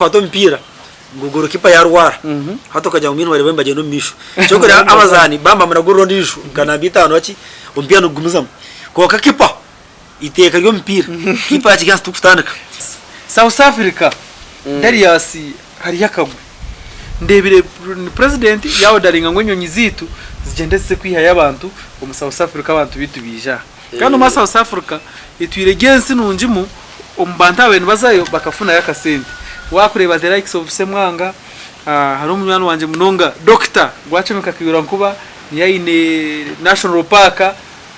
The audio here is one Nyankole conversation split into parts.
Kwata omupiira ngu gorikipa yarwara hati okagira ngu mbwenu bareebe nibagyenda omu maisho. Ekyokureba abazaani baba nibamunagurira ondiijo nka namba itaano haki omupiira nigugumizamu kwonka kipa eiteeka ry'omupiira kipa yakiri ahansi tikutandika. South Africa Darius hariyo akagwe ndeebire president yaodaringa ngu enyonyi zeitu zigyende zize kwihayo abantu omu South Africa abantu beitu baije aha. Kandi omuri South Africa etwire eri ensi nungimu omu bantu ababaire nibazayo bakafunayo akasente. Wakureeba the likes of Ssemwanga, hariho munywani wangye munonga Dokita Gwachomeka Kaihura Nkuba niyo aine National Park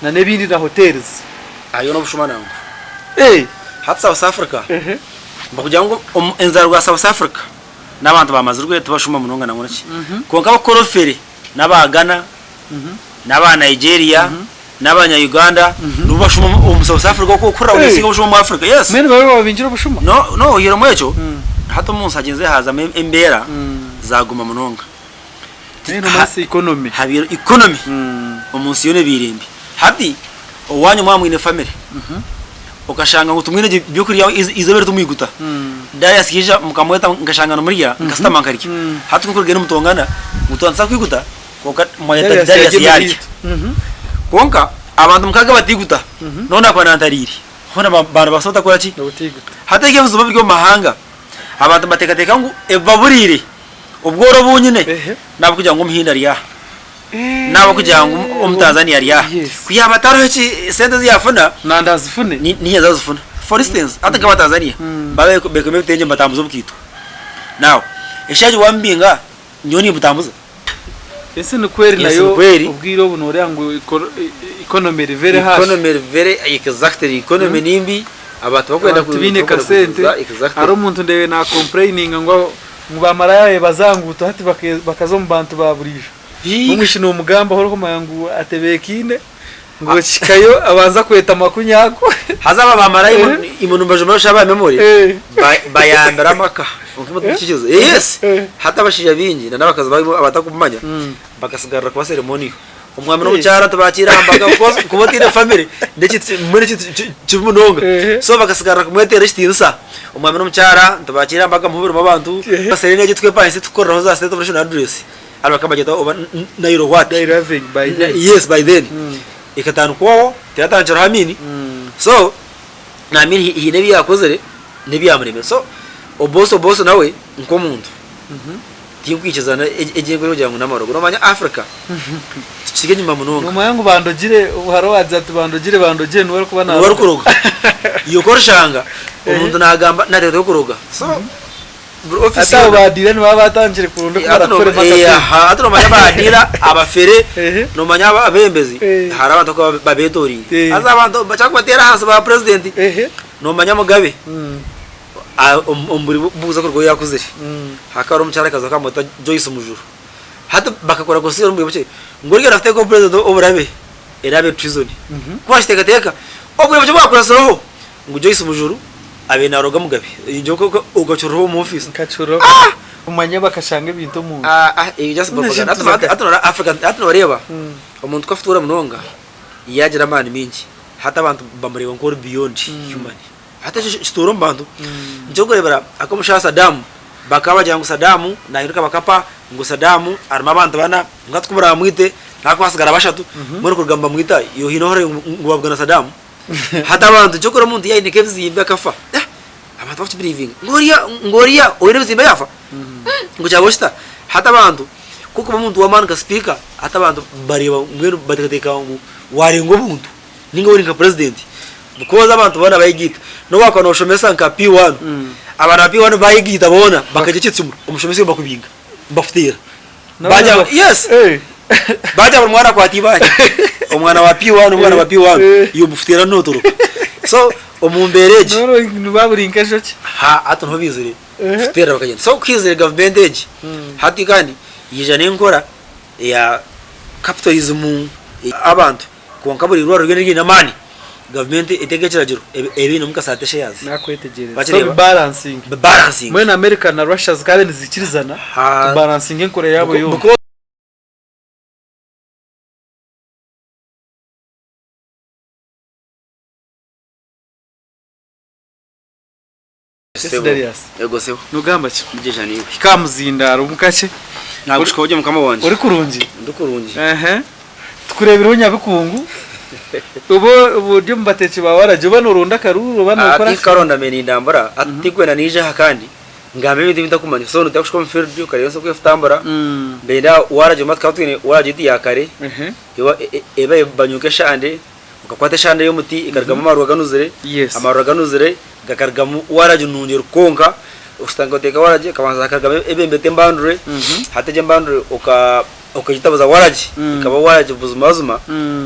na n'ebindi na hotels. Hariyo n'obushuma nangwa. Hati South Africa nibakugira ngu enzaarwa ya South Africa n'abantu bamazirwe tibashuma munonga nangwa naki. Kwonka abakukora obufere n'aba Ghana, n'aba Nigeria, n'abanya Uganda nibo bashuma omu South Africa oku okuhurira ngu nesinga obushuma omu Africa yes. Mbwenu babe bababingire obushuma? No no oihiremu ekyo hati omunsi hagyenzire hazamu embeera zaguma munonga. Mbwenu omunsi economy. Habaire economy omunsi yoona ebaire mbi. Hati owanyu mwaba mwine family okashanga ngu timwine gye byokurya eizooba eri timwiguta Darius yaija mukamweta nkashanga nimurya nkasitama nkarya hati ku nkurugenda nimutongana ngu twandisa kwiguta Kwonka mwayeta Darius Darius yarya yarya. Kwonka abantu mukaga bataiguta, noona nakuba nantariire. Hoona ba nibabaasa batakora ki? Hati eryo ebizibu ebiri omu mahanga, abantu nibateekateeka ngu ebibaburiire, obworo obu nyine, n'ahabw'okugira ngu omuhindi ari aha, n'ahabw'okugira ngu Omutanzania ari aha. Ku yaaba atariho eki sente ezi yaafuna, niinye nzazifuna. For instance, hati nk'Abatanzania, baaba beekomire ebitengye nibatambuza obukaito. Now, eshaaha egi waamubinga, nyowe nimbutambuza. Ensi nikwo eri Ensi nayo nikwo eri. obwire obu noreeba ngu economy eri very harsh. Economy eri very exactly economy ni mbi abantu tibakwenda Abantu tibaine kasente exactly. hariho omuntu ndeebire na complaininga ngu ngu bamaraya baabaire baza aha nguuto hati bakaza omu bantu ba buriijo. Omwishiki nomugambaho orikumanya ngu atebeekaine ngu okihikayo abanze akwete amakunyaku. Haza aba bamaraya imwe nimubajuma busha aba memory bayambire amaka. Yes hati abashaija baingi na n'abakazi baabo abatakumanya bakasigarira kuba ceremonial. Omwami n'omukyara tibakiire aha mbaga because kuba otaine family n'ekintu mbwenu ekintu kibi munonga. So bakasigarira kumweteera ekitiinisa. Omwami n'omukyara tibakiire aha mbaga muhu burimu abantu. Serena egi twepangise tukukoreraho za state of national address hati bakaba nibagyeta oba Nairo what? Yes by then. Ekatandikwaho teyatandikiraho Amin. So na Amin haine ebi yakozire n'ebyamuremire. So Obosi Obosi nawe nk'omuntu tinkwikirizana egi enkora kugira ngu n'amarogo. Nomanya Africa tukiri enyima munonga. Nomanya ngu bandogire hariho owaagira ati bandogire bandogire niwe arikuba Niwe arikuroga. Iwe ku orishanga omuntu nagamba nateekateeka okuroga. So buri office Hati abo yoona. ba dealer nibaba batandikire kuronda oku barakukoremu akasente. Hati nomanya ba dealer abafere nomanya abebembezi hariho abantu abakuba babetoreire. Haza abantu bakyakubateera ahansi ba president. Nomanya Mugabe omu buri buuza kuruga obu yaakuzire, hakaba hariho omukyarakazi bakaba bamweta Joyce Mujuru. Hati bakakora constitution omu bwire bukye ngu oriya orikuteeka obu president oburabe eraabe treason. Ku waakiteekateeka, obwire bukye bwakuratsireho ngu Joyce Mujuru abaire naaroga Mugabe, okacuriraho omu ofiisi. Nkacuriraho omanya bakashanga ebintu omu nju. Ebyo just propaganda. Hati noreeba Africa, hati noreeba omuntu ku afutuura munonga yaagira amaani maingi. Hati abantu bamureeba nk'ori beyond human. Hati ekyo kituura omu bantu. Nikyo orikureebera ak'omushaija Saddam, bakaba bagira ngu Saddam naahinduka bakapa, ngu Saddam arimu abantu bana, ngu hati ku muraamwite hakuba hasigara bashatu, mbwenu kuruga nibamwita iwe haine ou orikureeba ngu waabugana Saddam? Hati abantu nikyo orikureeba omuntu yaine nk'ebizimbe akafa, abantu bakukibiriivinga ngu oriya ngu oriya oine ebizimbe yaafa? Ngu kyabaho kita? Hati abantu ku orikuba omuntu w'amaani nka sipiika, hati abantu bareeba mbwenu bateekateeka ngu waarenga obuntu ninga ori nka purezidenti because abantu boona bayegaita. N'obu waakuba nooshomesa nka P1, abaana ba P1 bayegaita boona bakagira ekintu kimwe, omushomesa iwe nibakubinga, nibakuteera. Baagira yes! Baagira buri mwana akwata eibaare, omwana wa P1 omwana wa P1 iwe nibakuteera nootoroka. So omu mbeera egi. Niba buri nk'enjoki. Ha hati niho baizire kututeerera bakagyenda. So ku haizire gavumenti egi, hati kandi yaija n'enkora eya capitalism abantu kwonka buri irwariro ryona eriine amaani gavumenti eteeka ekiragiro ebe einemu nka thirty shares. Nakwetegyereza. So Wakireeba? bibalansinge. Bibalansinge. Mbwenu America na Russia zikaba niziikirizana Ha. kubalansinga enkora yaabo yoona. Because Yes Darius. Ego sebo. Nogamba ki? Mugyesha niiwe. Hika aha muzindaaro omu kakye. Nagushikaho gye mukama wangye. Ori kurungi? Ndi kurungi. Ehe. Tukureebireho Nyabikungu. Oba ori omu bateeki ba waragi oba noronda akaruuru oba nokora ki? Tikaronda mbe nindambura hati tinkwenda naija aha kandi ngambe ebintu ebi ntakumanya so nituza kushika omu field okareeba ensi oku ekutambura mbenda waragi obumwe tukaba twine waragi yaitu ya kare eba banyunka eshande Okakwata eshande y'omuti ekarugamu amarwa ganuzire, Yes. amarwa ganuzire gakarugamu waragi nungi erikwonka, oshutama oteeka waragi ekabanza hakarugamu ebembete embandure, hati egyo embandure oka okagitabuza waragi ekaba waragi buzimazima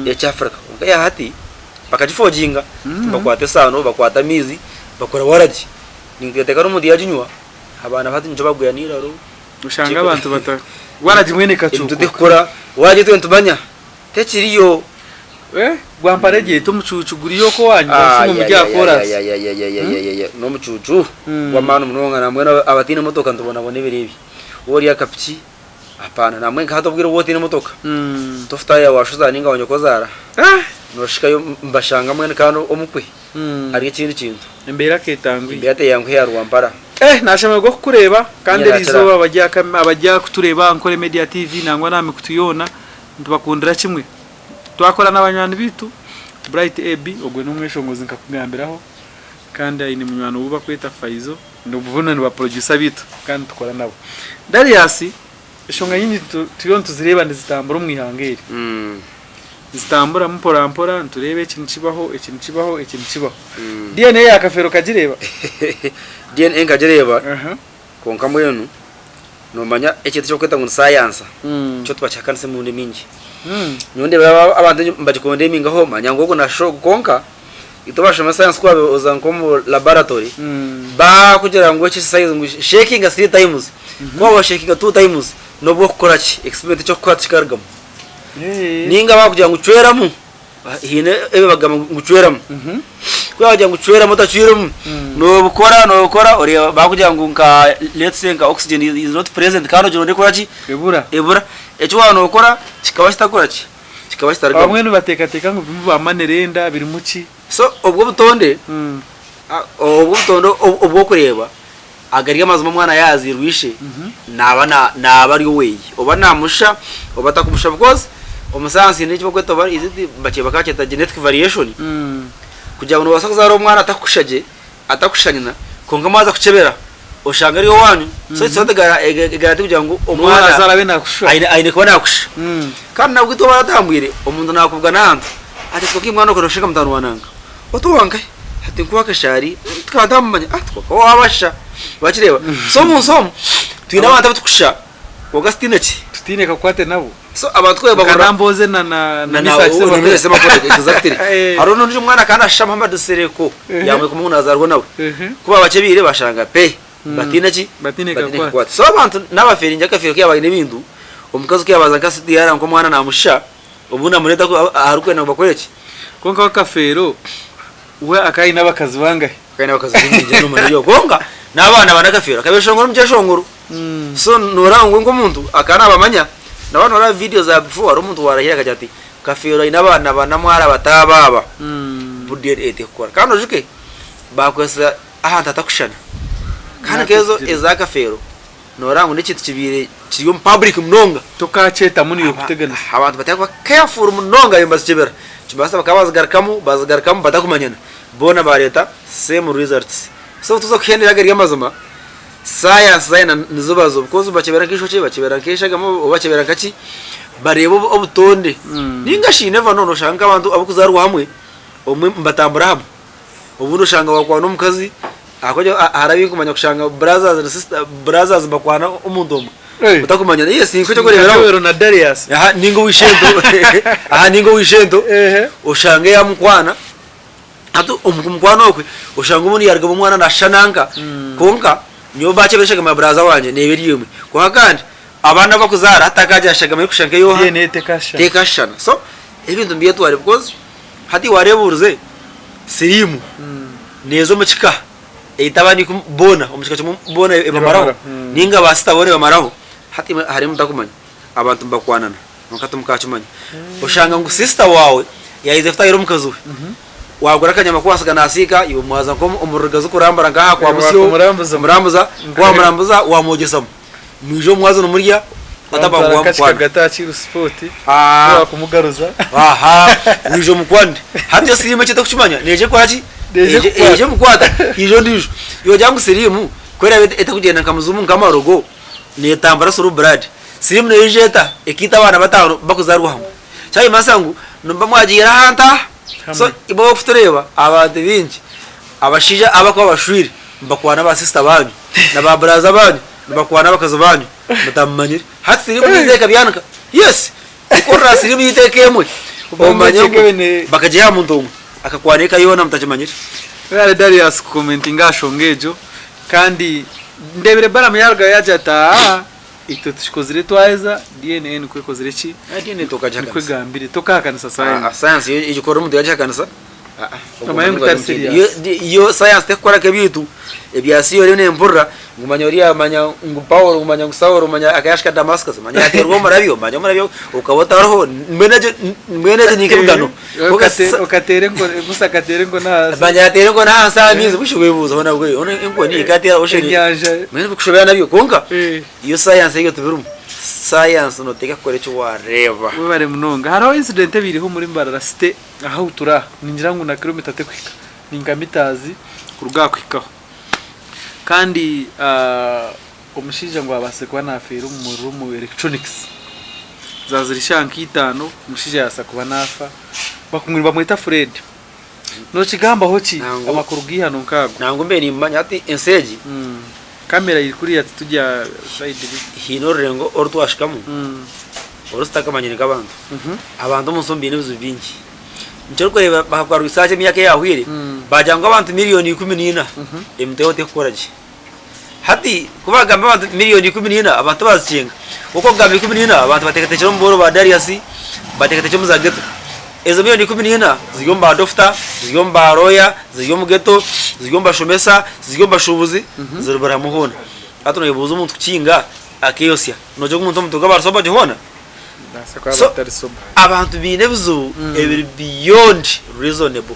ey'ekyafirika. Kwonka eya hati bakagifoginga, bakwata esaano, bakwata amaizi bakora waragi. Ninteekateeka n'omuntu yaaginywa, abaana ba hati nikyo bagwera n'eiraro. Oshanga abantu bata waragi mbwenu Ebintu ekacuuka. tikukora, waragi itwe nitumanya Tekiriyo. Eh, gwampara egyo eti omucuucu guriyo okwo owanyu ah, omuri aha koorasi. N'omucuucu gw'amaani munonga nambwenu abataine motoka nitubonabona ebiro ebi. Waaba ori aha kapiki hapaana nambwenu nka hati obwire obu otaine motoka tofutaaya wa shozaara ninga wa nyokozaara nooshikayo mbashanga mbwenu kandi omukwe hariyo ekindi kintu. Embeera ketanguhi. Embeera teyanguhi aha Rwampara. Eh nashemererwa kukureeba kandi erizooba abari aha kutureeba aha Nkore Media TV nangwa n'aha mikutu yoona Nitubakundira kimwe. Twakora na banywani baitu, Bright AB, ogwe n'omweshongozi nkakugambiraho, kandi aine munywani we ou bakweta Faizo, boona ni ba producer baitu kandi nitukora nabo. Darius, enshonga nyingi turiyo nituzireeba nizitambura omu ihanga eri. Nizitambura mpora mpora, nitureeba eki nikibaho, eki nikibaho, eki nikibaho. DNA ya Kafeero okagireeba? DNA nkagireeba, kwonka mbwenu Noomanya ekintu eki barikweta ngu ni sayansa nikyo tubakihakanisa emirundi mingi. Nyowe ndeeba abantu nibagikondemingaho manya ngu ogu nashusha ogu kwonka itwe abashoma sayansi ku waabaire oza nk'omu laboratory baakugira ngu eki size ngu shakinga three times ku waaba washakinga two times noba orikukora ki experiment eki orikukora tikikarugamu. Ninga baakugira ngu cweramu Haine ebi bagamba ngu cweramu. Ku baakugira ngu cweramu otacwiremu, noobikora noobikora oreeba baakugira ngu nka let's say nka oxygen is not present kandi ogira ngu nekora ki? Ebura. Ebura. Eki waaba nookora kikaba kitakora ki? Kikaba kitarugamu. Abamwe nibateekateeka ngu birimu ba manerenda birimu ki? So obwo obutonde, obwo obutonde obw'okureeba agari amazima omwana yaazairwe ishe naaba naaba ari oweye oba naamusha oba atakumusha because omu sayansi haine eki barikweta oba is it bakakyeta genetic variation kugira ngu noobaasa kuzaara omwana atakukusha gye atakushusha nyina kwonka mwaza kukyebera oshanga ari owaanyu so it's not a guarantee kugira ngu omwana aine kuba naakushusha kandi nabwo itwe abaratambwire omuntu naakubugana ahantu ati kwonka iwe mwana okora nka mutaani wa nanka Oti owankahi? Ati nkuhe akashaari tukaba ntamumanya ati kwonka waabasha wakireeba so omunsi omu twine abantu abu tukusha kwonka tutiine ki Tutiine kakwate nabo. So abantu ku Nka bahurira Nambooze na na na na na Mesach na Semakula. Mesach Semakula exactly Eh. hariho n'ondijo omwana akaba nashusha Muhammad Nsereko Ehe. yamweka omu ngu nazaarwa nawe Ehe. ku baabacebeire bashanga pe batiine ki Batiine batiine kakwate. kakwate so abantu n'abafeeringi akafeero ku yaaba aine ebintu omukazi ku yaabanza nka CDR nk'omwana namushusha Obu namureeta aharikwenda ngu bakore ki? Kwonka we Kafeero we akaba aine abakazi bangahi? Akaba aine abakazi baingi ngyenda nomanya ebyo kwonka n'abaana ba Nakafeero akabeshongora omu kyeshongoro. So noreeba ngu we nk'omuntu akaba nabamanya. Naba noreeba video za before hariho omuntu owarahire akagira ati Kafeero aine abaana bana mwara bataabe aba. Bu DNA tekukora. Kandi oijuke bakozesa ahantu hatakushushana. Kandi nkezo eza Kafeero Noreeba ngu n'ekintu kibaire kiri omu public munonga. Tokakyetamu niiwe kuteganisa. Abantu bateekwa kuba careful munonga nibazikyebera. Nikibaasa bakaba bazigarukamu bazigarukamu batakumanyana. Boona bareeta same results. So tuza kuhendera agari amazima, science zaayenda nizo bazo because bakyebera nk'eishokye, bakyebera nk'eshagama oba bakyebera nkaki, bareeba obutonde. Ninga shi you never know noshanga nk'abantu abarikuzaarwa hamwe, obumwe nibatambura hamwe. Obundi oshanga wakwana omukazi ahakuba hariho abinkumanya kushanga brothers and sister brothers bakwana omuntu omwe Hey. otakumanya yes ninka ekyokureberaho Kafeero na Darius. aha ninga owishento aha ninga owishento Ehe. oshange yamukwana hati omu kumukwana okwe oshanga obundi yarugamu omwana nashusha nanka kwonka nyowe bakyebera eshagama ya brother wangye neeba eri emwe kwonka kandi abaana abu bakuzaara hati takagira shagama erikushusha nk'eyoha DNA tekashushana. tekashushana so ebintu nibyetwara because Hati wareebuurize siriimu neeza omu kika eita abandi boona omu kika kimwe boona ebamaraho ninga ba sita boona ebamaraho hati imwe hariho mutakumanya abantu nibakwanana kwonka timukakimanya oshanga ngu sisita waawe yaija kutahirira omukazi we. Wagura akanyama ku wasiga nasiika, iwe mwaza nk'omu rugazi kurambura nk'aha kwa Busyo, Waakumurambuza. omurambuza, ku wamurambuza wamwogyesamu. Mwija omu mwaza nimurya, otaba ngu Wamutwara nk'akika wamukwana. gata aha Kiru Sport, Ah. wakumugaruza. Aha, wija omukwande. Hati yo siriimu eki otarikukimanya neija ekora ki? Neija ekukwata. Eija emukwata. Haija ondiijo. Iwe ogira ngu siriimu ku eraabe etarikugyenda nka muzimu nk'amarogo, neetambura through blood. Siriimu neija eta ekaita abaana bataano bakuzaarwa hamwe. Kyayimanyisa ngu nimuba mwagiire ahantu aha. So iwe waaba orikutureeba abantu baingi abashaija abarikuba bashwire nibakwana ba sister banyu na ba brother banyu nibakwana abakazi banyu mutamumanyire. Hati siriimu neija ekabyanika. Yes! Okorora siriimu yaitu eka emwe omanye ngu bakagiha aha muntu omwe akakwana eka yoona mutakimanyire. Webare Darius kukomentinga aha shonga egyo kandi ndebire Balaam yarugayo yagira ati aa Itwe tukikozire twaheza, DNA nikwo ekozire ki? DNA tokagihakanisa. Nikwo egambire. Tokahakanisa science. Ah, science yo egikora omuntu yagihakanisa. Ah, ah. Omanye ngu tari serious. Yo science tekukora nk'ebyaitu ebya theory nempurira ngu manya oriya manya ngu Paulo ngu manya ngu Saulo manya akayashika Damascus manya yateerwa omurabyo manya omurabyo okaba otariho mbwenu egyo mbwenu egyo ni nk'ebigano. Okateera enkoni Musa akateera enkoni ahansi. Manya yateera enkoni ahansi aha maizi busha webuuza hoona bwe hoona enkoni ekateera ocean. Enyanja. Mbwenu bikushobera nabyo kwonka iyo science ebyo tibirimu. Science noteekwa kukora eki wareeba. Webare munonga. Hariho incident ebaireho omuri Mbarara city aha ahu turi aha ningira ngu na kilomita tekuhika ninka meters kuruga aha kuhikaho kandi Omushaija ngu abaasire kuba naafeera omu muriro omu electronics zaazire eshaaha nka itaano omushaija yaabaasa kuba naafa bakumwire nibamweta Fred. Nookigambaho ki Nangwa amakuru g'eihano nk'ago? nangwa mbe nimmanya hati ensi egi Kamera eri kuriya tituri aha side eri. Haine orurengo oru twahikamu oru tutakamanyire nk'abantu. Abantu omu nsi omu baine ebizibu bingi. Nikyo orikureeba bakakora research emyaka eyahweire baagira ngu abantu miriyoni 14 emitwe yaabo terikukora gye. Hati ku baagamba abantu miriyoni 14 abantu tibazikyenga. Kwonka okugamba 14 abantu bateekateekire omu booro ba Darius, bateekateekire omu za ghetto. Ezo miriyoni 14 ziri omu ba doctor, ziri omu ba lawyer, ziri omu ghetto, ziri omu bashomesa, ziri omu bashuubuzi, ziri buri hamwe hoona. Hati noyebuuza omuntu kukinga akeeyosya, noogira ngu omuntu omutwe gwe aba ari sober gye hoona? Naabaasa kuba So atari sober. abantu baine ebizibu ebiri beyond reasonable.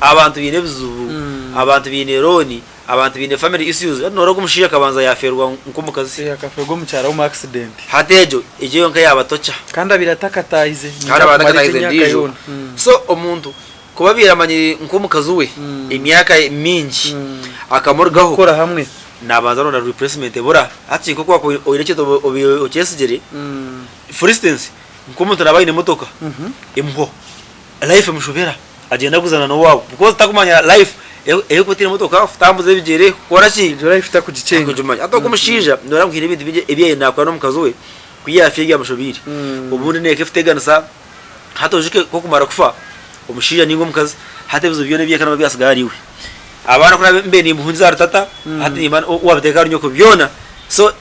Abantu baine ebizibu, abantu baine loan. Abantu baine family issues hati noreeba ogu omushaija akabanza yafeerwa nk'omukazi. Eeh akafeerwa omukyara we omu accident. Hati egyo egyo yonka yaaba torture. Kandi abaire atakataahize Kandi naija abaire kumara egyo atakataahize emyaka endiijo. yoona. So omuntu kuba abaire amanyire nk'omukazi we emyaka mingi akamurugaho Kukora hamwe. nabanza aronda replacement ebura. Hati nk'oku wakuba oine ekintu obaire okyesigire, for instance nk'omuntu naaba aine emotoka emuhwaho. Life emushobera agyenda aguzana n'owaabo because takumanya life ey'okuba otaine motoka, kutambuza ebigyere, kukora ki, Egyo life takugikyenga. takugimanya. Hati ogwo omushaija noreeba ngu haine ebintu bingi ebi yabaire nakora n'omukazi we ku yaafiire byamushobeire. Obundi n'eka ekuteganisa, hati oijuke ku okumara kufa omushaija ninga omukazi hati ebizibu byona eby'eka nibiba byatsigara ahari iwe. Abaana ku oraabe mbe nimbuhungiza ahari tata, hati nimba waabiteeka ahari nyoko byona so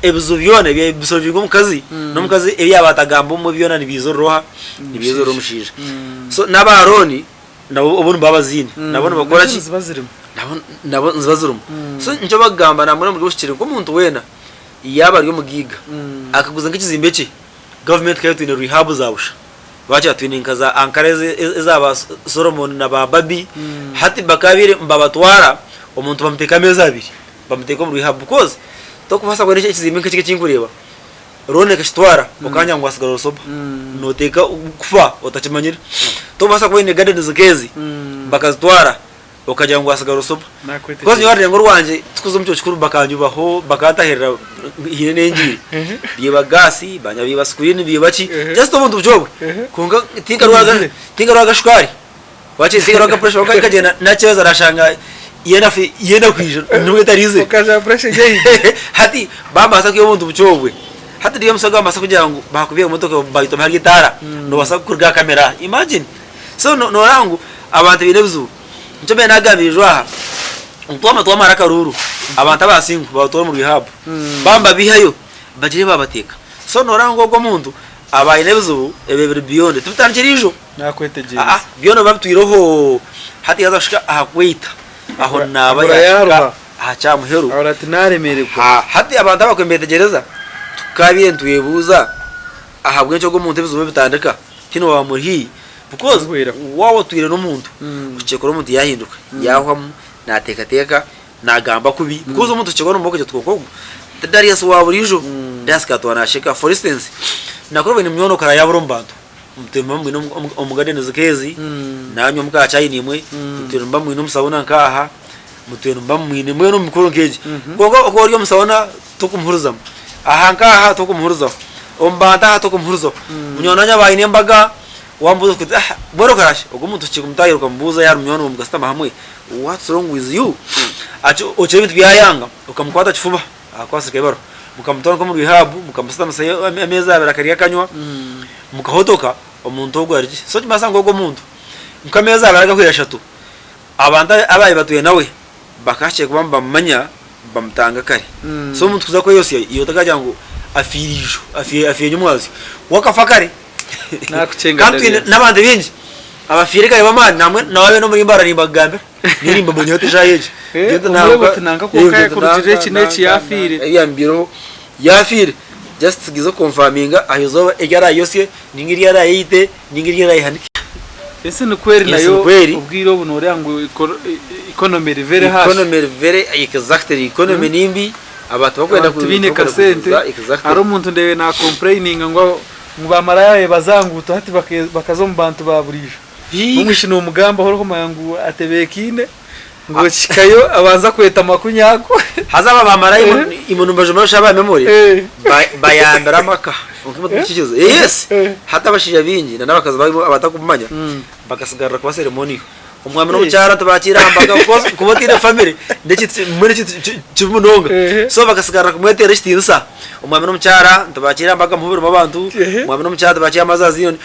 Ebizibu byona ebi bisolvinga omukazi, n'omukazi ebi yaaba atagamba obumwe byona nibiizirira oha? Nibiizirira omushaija. So n'aba loan nabo obu nibaba baziine, nabo nibakora ki? Niziba zirimu. Nabo nabo niziba zirimu. So nikyo bakugamba nambwenu omuri obuhikire nk'omuntu weena yaaba ari omugaiga akaguza nk'ekizimbe kye, gavumenti ekaba etwine rehab za busha. Waakira twine nka za Ankara eza ba Solomon na ba Barbie, hati bakabaire nibabatwara omuntu bamuteeka ameezi abiri. Bamuteeka omu rehab because tokubaasa kwenda ekizimbe nk'eki ekinkureeba loan ekakitwara okanya ngu wasigara ori sober noteeka kufa otakimanyire. Tokubaasa kuba oine gardens nk'ezi bakazitwara okagira ngu wasigara ori sober. Because nyowe aha rurengo rwangye tikuza omu kiro kikuru bakanjubaho bakantahirira haine n'engiire. Baiba gas, baiba screen, baiba ki just obuntu bukye obwe kwonka tinkarwara shukaari. Wakyesiga rwaka pressure kwonka nkagyenda nakyeza nashanga yena yenda kwija nibwo etariizire. Okashanga pressure eri ahaiguru. Hati bambaasa kwiha obuntu bukye obwe. Hati ndiyo omusago bambaasa kugira ngu bakubiha emotoka bagitoma hariya etaara nobaasa kuruga aha kamera imagine. So noreeba ngu abantu baine ebizibu. Nikyo mbaire nagambira ijo aha ngu twaba twamara akaruuru abantu aba single babatware omu rehab baba nibabihayo bagire babateeka. So noreeba ngu ogwo omuntu aba aine ebizibu ebi ebiri beyond tibitandikire ijo. Nakwetegyereza. Aa byona oba bitwireho hati yaaza kuhika aha kweita aho naaba Ahura yaahika yaaruha. aha kyamuheru. Ahura ati naaremererwa. Ha hati abantu abakubaire nibetegyereza tukabaire nitwebuuza ahabw'enki ogu omuntu ebizibu ebitandika tihaine owaamuri haihi. Because Bihwera. waaba otwire n'omuntu, okikora omuntu yaahinduka, yaahwamu, naateekateeka, naagamba kubi. Because omuntu okikora omu maboko gye ogu, ti Darius wa buriijo. Darius akatwara naasheka. For instance, nakora obu munywani okara yaabura omu bantu. Mutwire muba mwine omu gardens nk'ezi, nanywa omu ka chai naimwe, mutwire muba mwine omu sauna nk'aha, mutwire muba mwine mbwenu omu mikoro nk'egi. Kwonka oku ori omu sauna tokumuhurizamu, aha nk'aha tokumuhurizaho, omu bantu aha tokumuhurizaho. Munywani wanyu aba aine embaga, wamubuuza oti ah mbwenu okora ki? Ogwo omuntu okikye kumutahirira okamubuuza yaaba ari munywani waawe mukasitama hamwe, what's wrong with you? Okira ebintu byayanga okamukwata kifuba. Ahakwasirwe ebaruha, mukamutwara nk'omu rehab, mukamusitamisa ameezi abiri akarya akanywa, mukahotoka, omuntu ogwo ari gye. So nikimanyisa ngu ogwo omuntu nk'ameezi abiri agahweire ashatu, abantu abaabaire batwire nawe bakahikire kuba nibamumanya bamutanga kare. So omuntu kuza kweyosya iwe otakagira ngu afiire ijo, afiire nyomwazyo, we akafa kare. Nakucenga Kandi twine Darius. n'abantu baingi abafiire kare b'amaani nambwenu nawe abe n'omuri Mbarara nimbakugambira. Nirimba mbonyeho eshaaha egi. Eh, Ngende omurebe nanka- oti nanka eh, kwonka ngende kurugirira nanka, eki n'eki nanka, yafiire. nanka, ebyambireho yafiire just tugize confirminga aha izooba eri arayosye ninga eri arayeite ninga eri arayehanike. Ensi nikwo eri Ensi nayo nikwo eri. obwire obu noreeba ngu economy eri very harsh. Economy eri very exactly economy nimbi abantu bakwenda Abantu tibaine bakwenda kasente kuguza exactly. hariho omuntu ndeebe na complaininga ngu ngu bamaraya be baza aha nguuto hati bakaza omu bantu ba buriijo. Omwishiki nomugambaho orikumanya ngu atebeekaine ngu okihikayo abanza kweta makunyaku. Haza aba bamaraya imwe nimubajuma busha aba memory bayambire amaka yes hati abashaija baingi na n'abakazi baabo abatakumanya bakasigarira kuba ceremonial omwami n'omukyara tibakiire aha mbaga because kuba otaine family n'ekintu mbwenu ekintu kibi munonga so bakasigarira kumweterera ekitiinisa omwami n'omukyara tibakiire aha mbaga muhubiremu abantu omwami n'omukyara tibakiire aha mothers union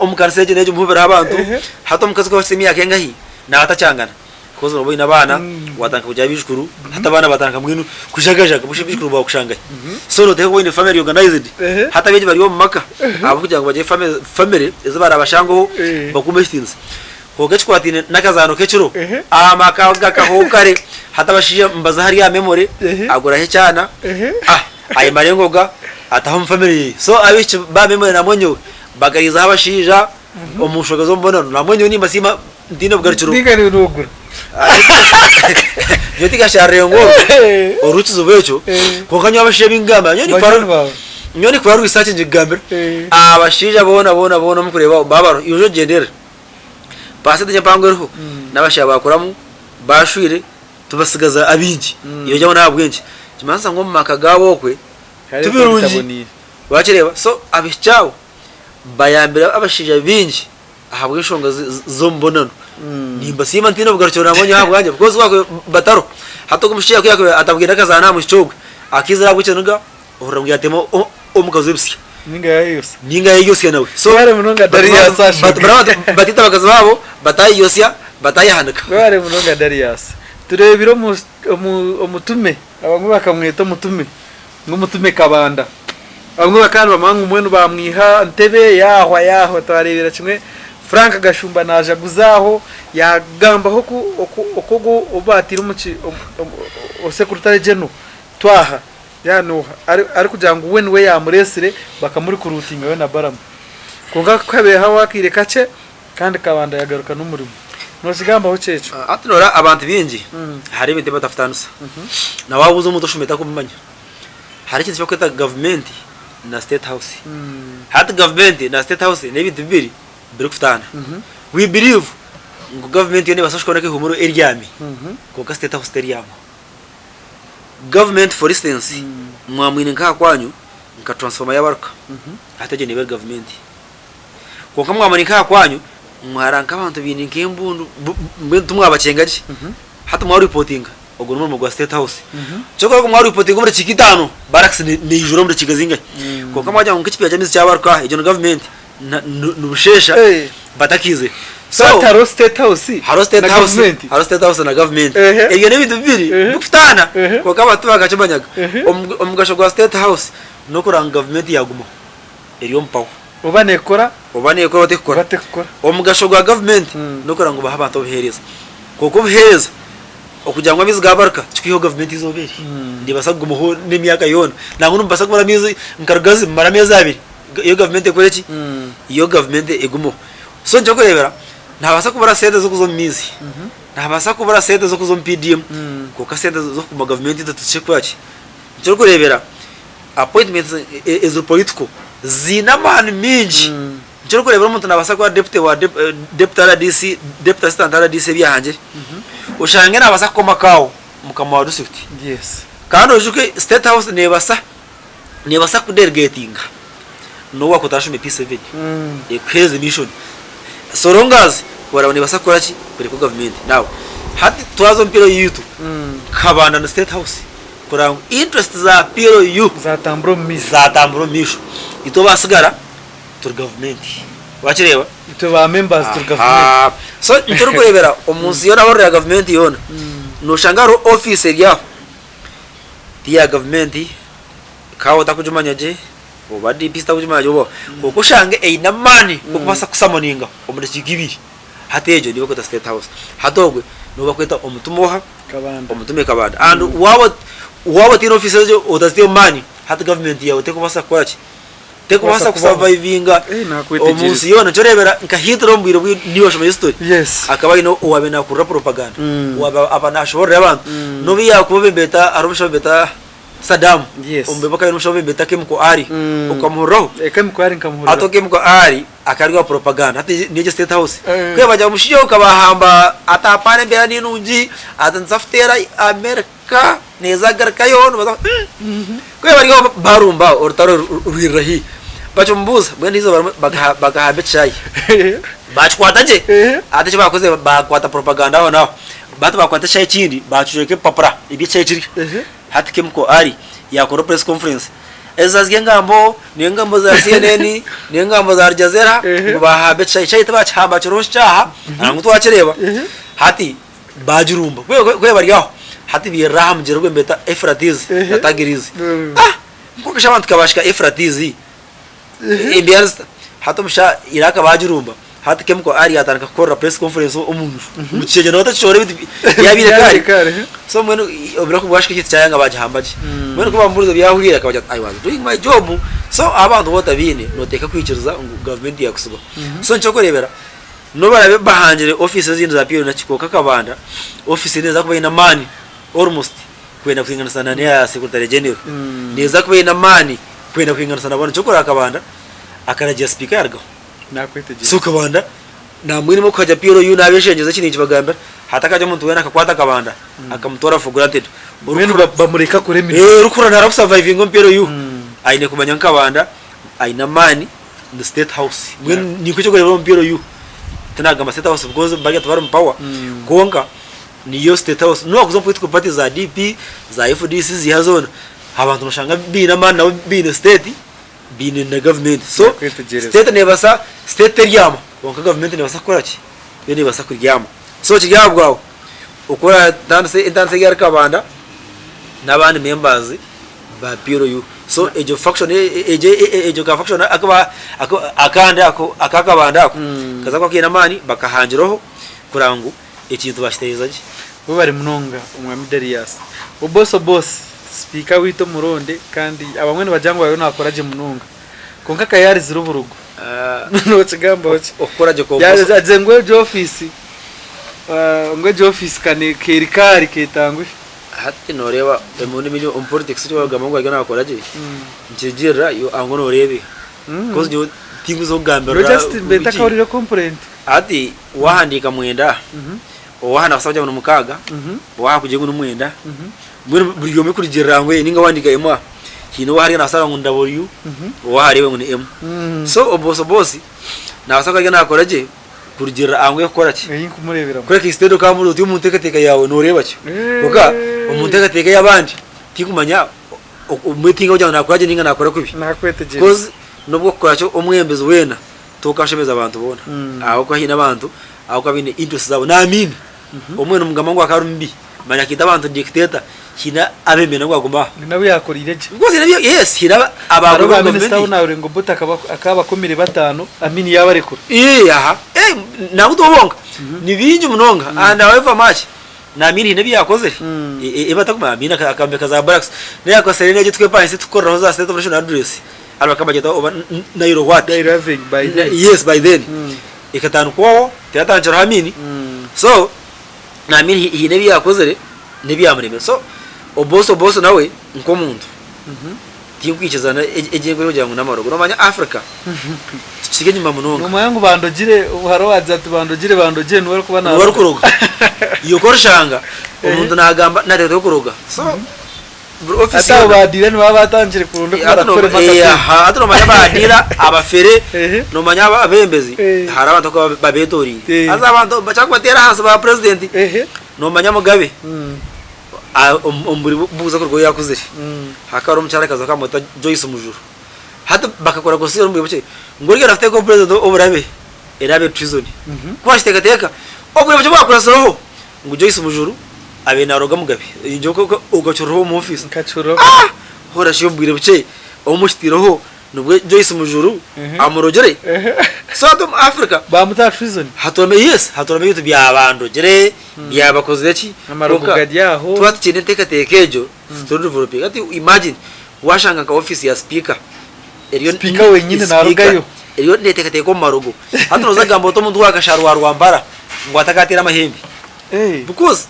Omu kanisa egi n'egi muhubireho abantu, hati omukazi ku ahikire emyaka engahi naaba atakyangana because nooba oine abaana, waatandika kugira abaijukuru, hati abaana baatandika mbwenu kujagajaga mbwenu shi abaijukuru baakushangahi? So nooteekwa kuba oine family organized, hati abaingi bari omu maka ahabw'okugira ngu bagire family ezi baraabashangeho bakuume ekitiinisa. Kwonka ekikwataine n'akazaano k'ekiro, amaka gakahwaho kare, hati abashaija nibaza hariya aha memory aguraho ekyana, ayemara engoga ataha omu family ye. So abaishiki ba memory nambwenu nyowe bagariizeho abashaija omu nshonga z'omubonano nambwenu nyowe nimbasiima ntaine bugarukiro. Nyowe tingasharire ngu oru oru kizibu ekyo kwonka nyowe abashaija abu nkugamba nyowe ninkora research ngikugambira abashaija boona boona boona omu kureeba baaba bariho iwe ogyenderere. Percentage empango eriho n'abashaija baakuramu baashwire tubasigaza abaingi. Iwe ogye n'ahabw'enki? Nikimanyisa ngu omu maka gaabo okwe ti birungi. Wakireeba? So abaishiki abo bayambire abashaija baingi ahabw'enshonga z'omubonano. Nimbasiima ntaine obugarukiro nangwa nyowe ahabwangye because ku baakubaire batariho, hati ogu omushaija ku yaakubaire atabwine akazaana aha mwishiki ogwe, akaizire ahabw'ekiniga ohurira ngu yaatema omukazi w'ebisya. Ninga yayeyosya. Ninga yayeyosya nawe. So Webare munonga Darius Ashok. Bataita abakazi baabo, batayeyosya, batayehanika. Webare munonga Darius. Tureebire omu omu omutume, abamwe bakamweta omutume, ngu omutume Kabanda. Abamwe bakaba nibamanya ngu mbwenu bamwiha Ntebe yaahwa yaahwa twareebera kimwe Frank Gashumba naajaguza aho yaagambaho oku oku oku ogu ou baataire omu ki omu osekurutare general Twaha. Yaaba nooha arikugira ngu we niwe yaamureetsire bakamurikuruutinga we na Balamu. Kwonka ku haabaireho akaire kakye kandi Kabanda yaagaruka n'omurimo. Nookigambaho ki ekyo? Hati noreeba abantu baingi hariho ebintu ebi batakutanisa. Na waabuuza omuntu oshomire takubimanya. Hariho ekintu eki barikweta gavumenti na state house. Hati gavumenti na state house n'ebintu bibiri birikutaana. We believe ngu gavumenti yoona neebaasa kushukwa n'ehuumuro eryami kwonka state house teryama. Government for instance mwamwine nkaha kwanyu nka transformer yabaruka hati egyo neeba eri government kwonka mwamara nkaha kwanyu mwara nkabantu baine nkembundu mbwenu timwabakyenga gye hati mwa reportinga ogwo nomurimo gwa state house kyokora ku mwa reportinga omu dakiika itaano barracks neijura omu dakiika zingahi kwonka mwagira ngu nkekipiira kyamaizi kyabaruka egyo ni government nibusheesha batakiizire. So hati hariho state house Hariho state na house, gavumenti. hariho state house na gavumenti. Ehe. Ebyo n'ebintu bibiri Ehe. bikutaana Ehe. kwonka abantu tibakakimanyaga. Ehe. Omugasho gwa state house n'okuranga ngu gavumenti yaagumaho eri omu power. Oba neekora Oba neekora oba tekukora. oba tekukora. Omugasho gwa gavumenti n'okuranga ngu bahe abantu obuheereza. Kwonka obuheereza okugira ngu amaizi gaabaruka tikikwihaho gavumenti eizooba eri. Nibaasa kugumaho n'emyaka yoona. Nangwa nimubaasa kumara amaizi nka Rugazi mumare ameezi abiri. Iyo gavumenti ekore ki? Iyo gavumenti egumeho. So nikyo orikureebera nabaasa kubura sente z'okuza omu maizi, nabaasa kubura sente z'okuza omu PDM kwonka sente z'okuguma gavumenti tizikye kukora ki? Nikyo orikureebera appointments eziri political ziine amaani maingi. Nikyo orikureebera omuntu nabaasa kuba deputy wa deputy RDC, deputy assistant RDC ebyahangire, oshange nabaasa kukoma akaawo mukama wa district. Kandi oijuke state house nebasa nebasa kukudelegatinga n'obu wakuba otarashoma P7 ekuhereze mission so long as oraba nebasa kukora ki kureka gavumenti. Now hati twaza omu PLU yitu kabanda ni state house kureba ngu interest za PLU Zatambura omu maisho. zatambura omu maisho itwe abasigara turi gavumenti wakireba. Itwe ba members turi gavumenti. Ahaa so nikyo orikurebera omunsi yoona ahu orikureeba gavumenti yoona noshanga hariho office eri aho ti ya gavumenti kaawe otakugimanya gye oba DPC otakugimanya gye oba kwonka oshange eine amaani g'okubaasa kusamoninga omu dakiika ibiri hati egyo niyo barikweta state house hati ogwe niwe barikweta omutume oha Kabanda. omutume kabanda and waaba waaba otaine office egyo otaziteho maani hati gavumenti yaawe terikubaasa kukora ki Terikubaasa kubaho. kusurvivinga Eh, nakwetegyereza. omu nsi yoona. Nikyo oreebera nka Hitler omu bwire bwe niiwe washoma history, Yes. akaba aine owaabaire naakurira propaganda, owaaba aba naashoboorora abantu. N'obu yaakuba obeeta hariho omushaija obeeta Saddam, Yes. omu bwe akaba aine omushaija obeeta Chemical Ali, okamuhuriraho? Eh, Chemical Ali nkamuhuriraho. Hati Chemical Ali akaba ari owa propaganda. Hati n'egyo State House. Eh. Ku yaabagira ngu omushaija ogu okabahamba ati apaana embeera ni nungi, ati nituza kuteera America. Neeza kugarukayo nibaza ku bari aho barumba orutaro rwirira haihi bakimubuuza mbwenu eizooba rimwe bakahamba ekishaayi bakikwata gye hati eki bakozire bakwata propaganda aho naaho hati bakwata ekishaayi ekindi bakijweka ebipapura eby'ekishaayi kiri hati Chemical Ali yakora press conference ezo ziri engambo n'engambo za CNN n'engambo za Aljazeera ngu bahamba ekishaayi, ekishaayi tibakihamba kiriho kikyaha nangwa twakireeba hati Baagirumba. Ku ku bari aho, hati bairira aha mugyera ogu nibeeta Efuratiizi na Tigiriisi. Ah! Kwonka shi abantu ka baahika Efuratiizi, embeera zita? Hati omushaija Iraq baagirumba, hati Chemical Ali yaatandika kukorera press conference omu nju, omu kishengye nooba otakishohora ebintu byabaire kare. So mbwenu obwire ku bwahika ekintu kyayanga baagihamba gye. Mbwenu ku baamubuurize obu yaahuriire akabagira ati, I was doing my job. So abantu waaba otabiine, nooteekwa kwikiriza ngu gavumenti yaakutsigaho. So nikyo orikureebera. N'obu baraabe bahangire ofiisi ezindi za PLU na ki kwonka Kabanda ofiisi ye neeza kuba eine amaani almost kwenda kwinganisa na n'eya Secretary General. Neeza kuba eine amaani kwenda kwinganisa na boona. Ky'okureeba Kabanda akaragira sipiika yaarugaho. Nakwetegyereza. So Kabanda namwine okuhagira PLU nabeshengyeza eki ninkibagambira hatakagira omuntu weena akakwata Kabanda akamutwara for granted. Mbwenu bamureke akore emirimo. Orikuhurira nara kusurvivinga omu PLU aine kumanya ngu Kabanda aine amaani. Ni state house mbwenu nikwo ekyokureeberaho omu PLU tinagamba state house because bariya tibari omu power kwonka niyo state house nobu wakuza omu political party za DP za FDC ziiha zoona abantu noshanga biine amaani nabo biine state biine na government so Nakwetegyereza. state nebasa state teryama kwonka government nebasa kukora ki yo nebasa kuryama so kiri aha bwawe oku oratandise entandisa eri ahari kabanda n'abandi members ba PLU so egyo faction egyo egyo ka faction aku akandi ako aka kabanda ako kaza kuba kaine amaani bakahangireho kureba ngu ekintu bakitereeza gye. Webare munonga Omwami Darius. Obosi Obosi, sipiika waitu omuronde kandi abamwe nibagira ngu ariyo nakora gye munonga kwonka akaba yarizire oburugo. Nokigambaho ki? Okukora gye kwa Obosi. Agizire ngu egyo ofiisi ngu egyo ofiisi keri kaari ketanguhe. Hati noreeba emirundi mingi omu politics eki barikugamba ngu ariyo nakora gye, nikirugirira iwe ango noreeba coz nyowe tinkuza kukugambirira Nyowe just mbe ntakahuriire complaint. Hati wahandiika mwenda, owaha nabaasa kugira ngu ni mukaaga, owaha akugira ngu ni mwenda, mbwenu buri omwe kurugirira ngu ninga wahandiika emwe aha, haine owaha nabaasa kugira ngu ni W, owaha areebe ngu ni M. So obosi bosi nabaasa kuba ariyo nakora gye. Kurugiirira aha ngu erikukora ki? Ei nkumureeberamu. Kureka instead okamubuuza oti omu nteekateeka yaawe nooreeba ki? Kwonka omu nteekateeka ey'abandi tinkumanya obumwe tinkakugira ngu naakora gye nainga naakora kubi. Naakwetegyereza. Coz n'obu okukora ki omwebembezi weena tokashemeza abantu boona ahabw'okuba haine abantu abakuba baine interest zaabo. Naamiini obumwe nimugamba ngu akaba ari mubi manya akaita abantu dictator haine abembeire ngu agume aho. Nawe yaakoreire gye. Because haine abu yes haine Hariho abaagobire ba omu minisita abu gavumenti. naahurire ngu Obote akaba abakomire bataano Amin yaabarekura. Ii aha eh nangwa tibo bonka ni bingi munonga and however much na Amin haine ebi yakozire ebi batakumanya Amin akombeka za barracks nawe yakozesa rero egi tukwepangiisa tukukoreraho za state of national address hanu bakaba nibagyeta oba Nile what Nile Avenue by then. Yes by then. Ekatandikwaho teyatandikiraho Amini. So na Amini haine ebi yakozire n'ebyamuremire. So Obosi Obosi nawe nk'omuntu tinkwikiriza egi enkora kugira ngu n'amarogo. Nomanya Africa tukiri enyima munonga. Nomanya ngu bandogire hariho owaagira ati bandogire bandogire niwe arikuba Niwe arikuroga. Iwe ku orishanga omuntu nagamba nateekateeka okuroga. So buri office Hati abo yoona. ba dealer nibaba batandikire kuronda oku barakukoremu akasente. Hati nomanya ba dealer abafere nomanya abebembezi hariho abantu abakuba babetoreire. Haza abantu bakyakubateera ahansi ba president nomanya Mugabe omu buri buuza kuruga obu yakuzire hakaba hariho omukyarakazi bakaba bamweta Joyce Mujuru. Hati bakakora constitution omu bwire bukye ngu origenda kuteeka obu president oburabe eraabe treason. Ku bakiteekateeka obwire bukye bwakurasireho ngu Joyce Mujuru abaire naroga Mugabe okakiriho omu office. Nkakiriho. Hoona shi omu bwire bukye obu mukitiireho nibwo Joyce Mujuru amurogire? So hati omu Africa Bamuta aha treason. haturame yes haturame ebintu byabandogire byabakozire ki Amarogo kwonka gari aho. twaba tukiine enteekateeka egyo tituri developinga. Hati imagine washanga nka office ya speaker eriyo Speaker wenyine speaker narugayo. eriyo neteekateeka omu marogo. Hati noza kugamba ota omuntu wa Kasharu wa Rwampara ngu atakateera amahembe because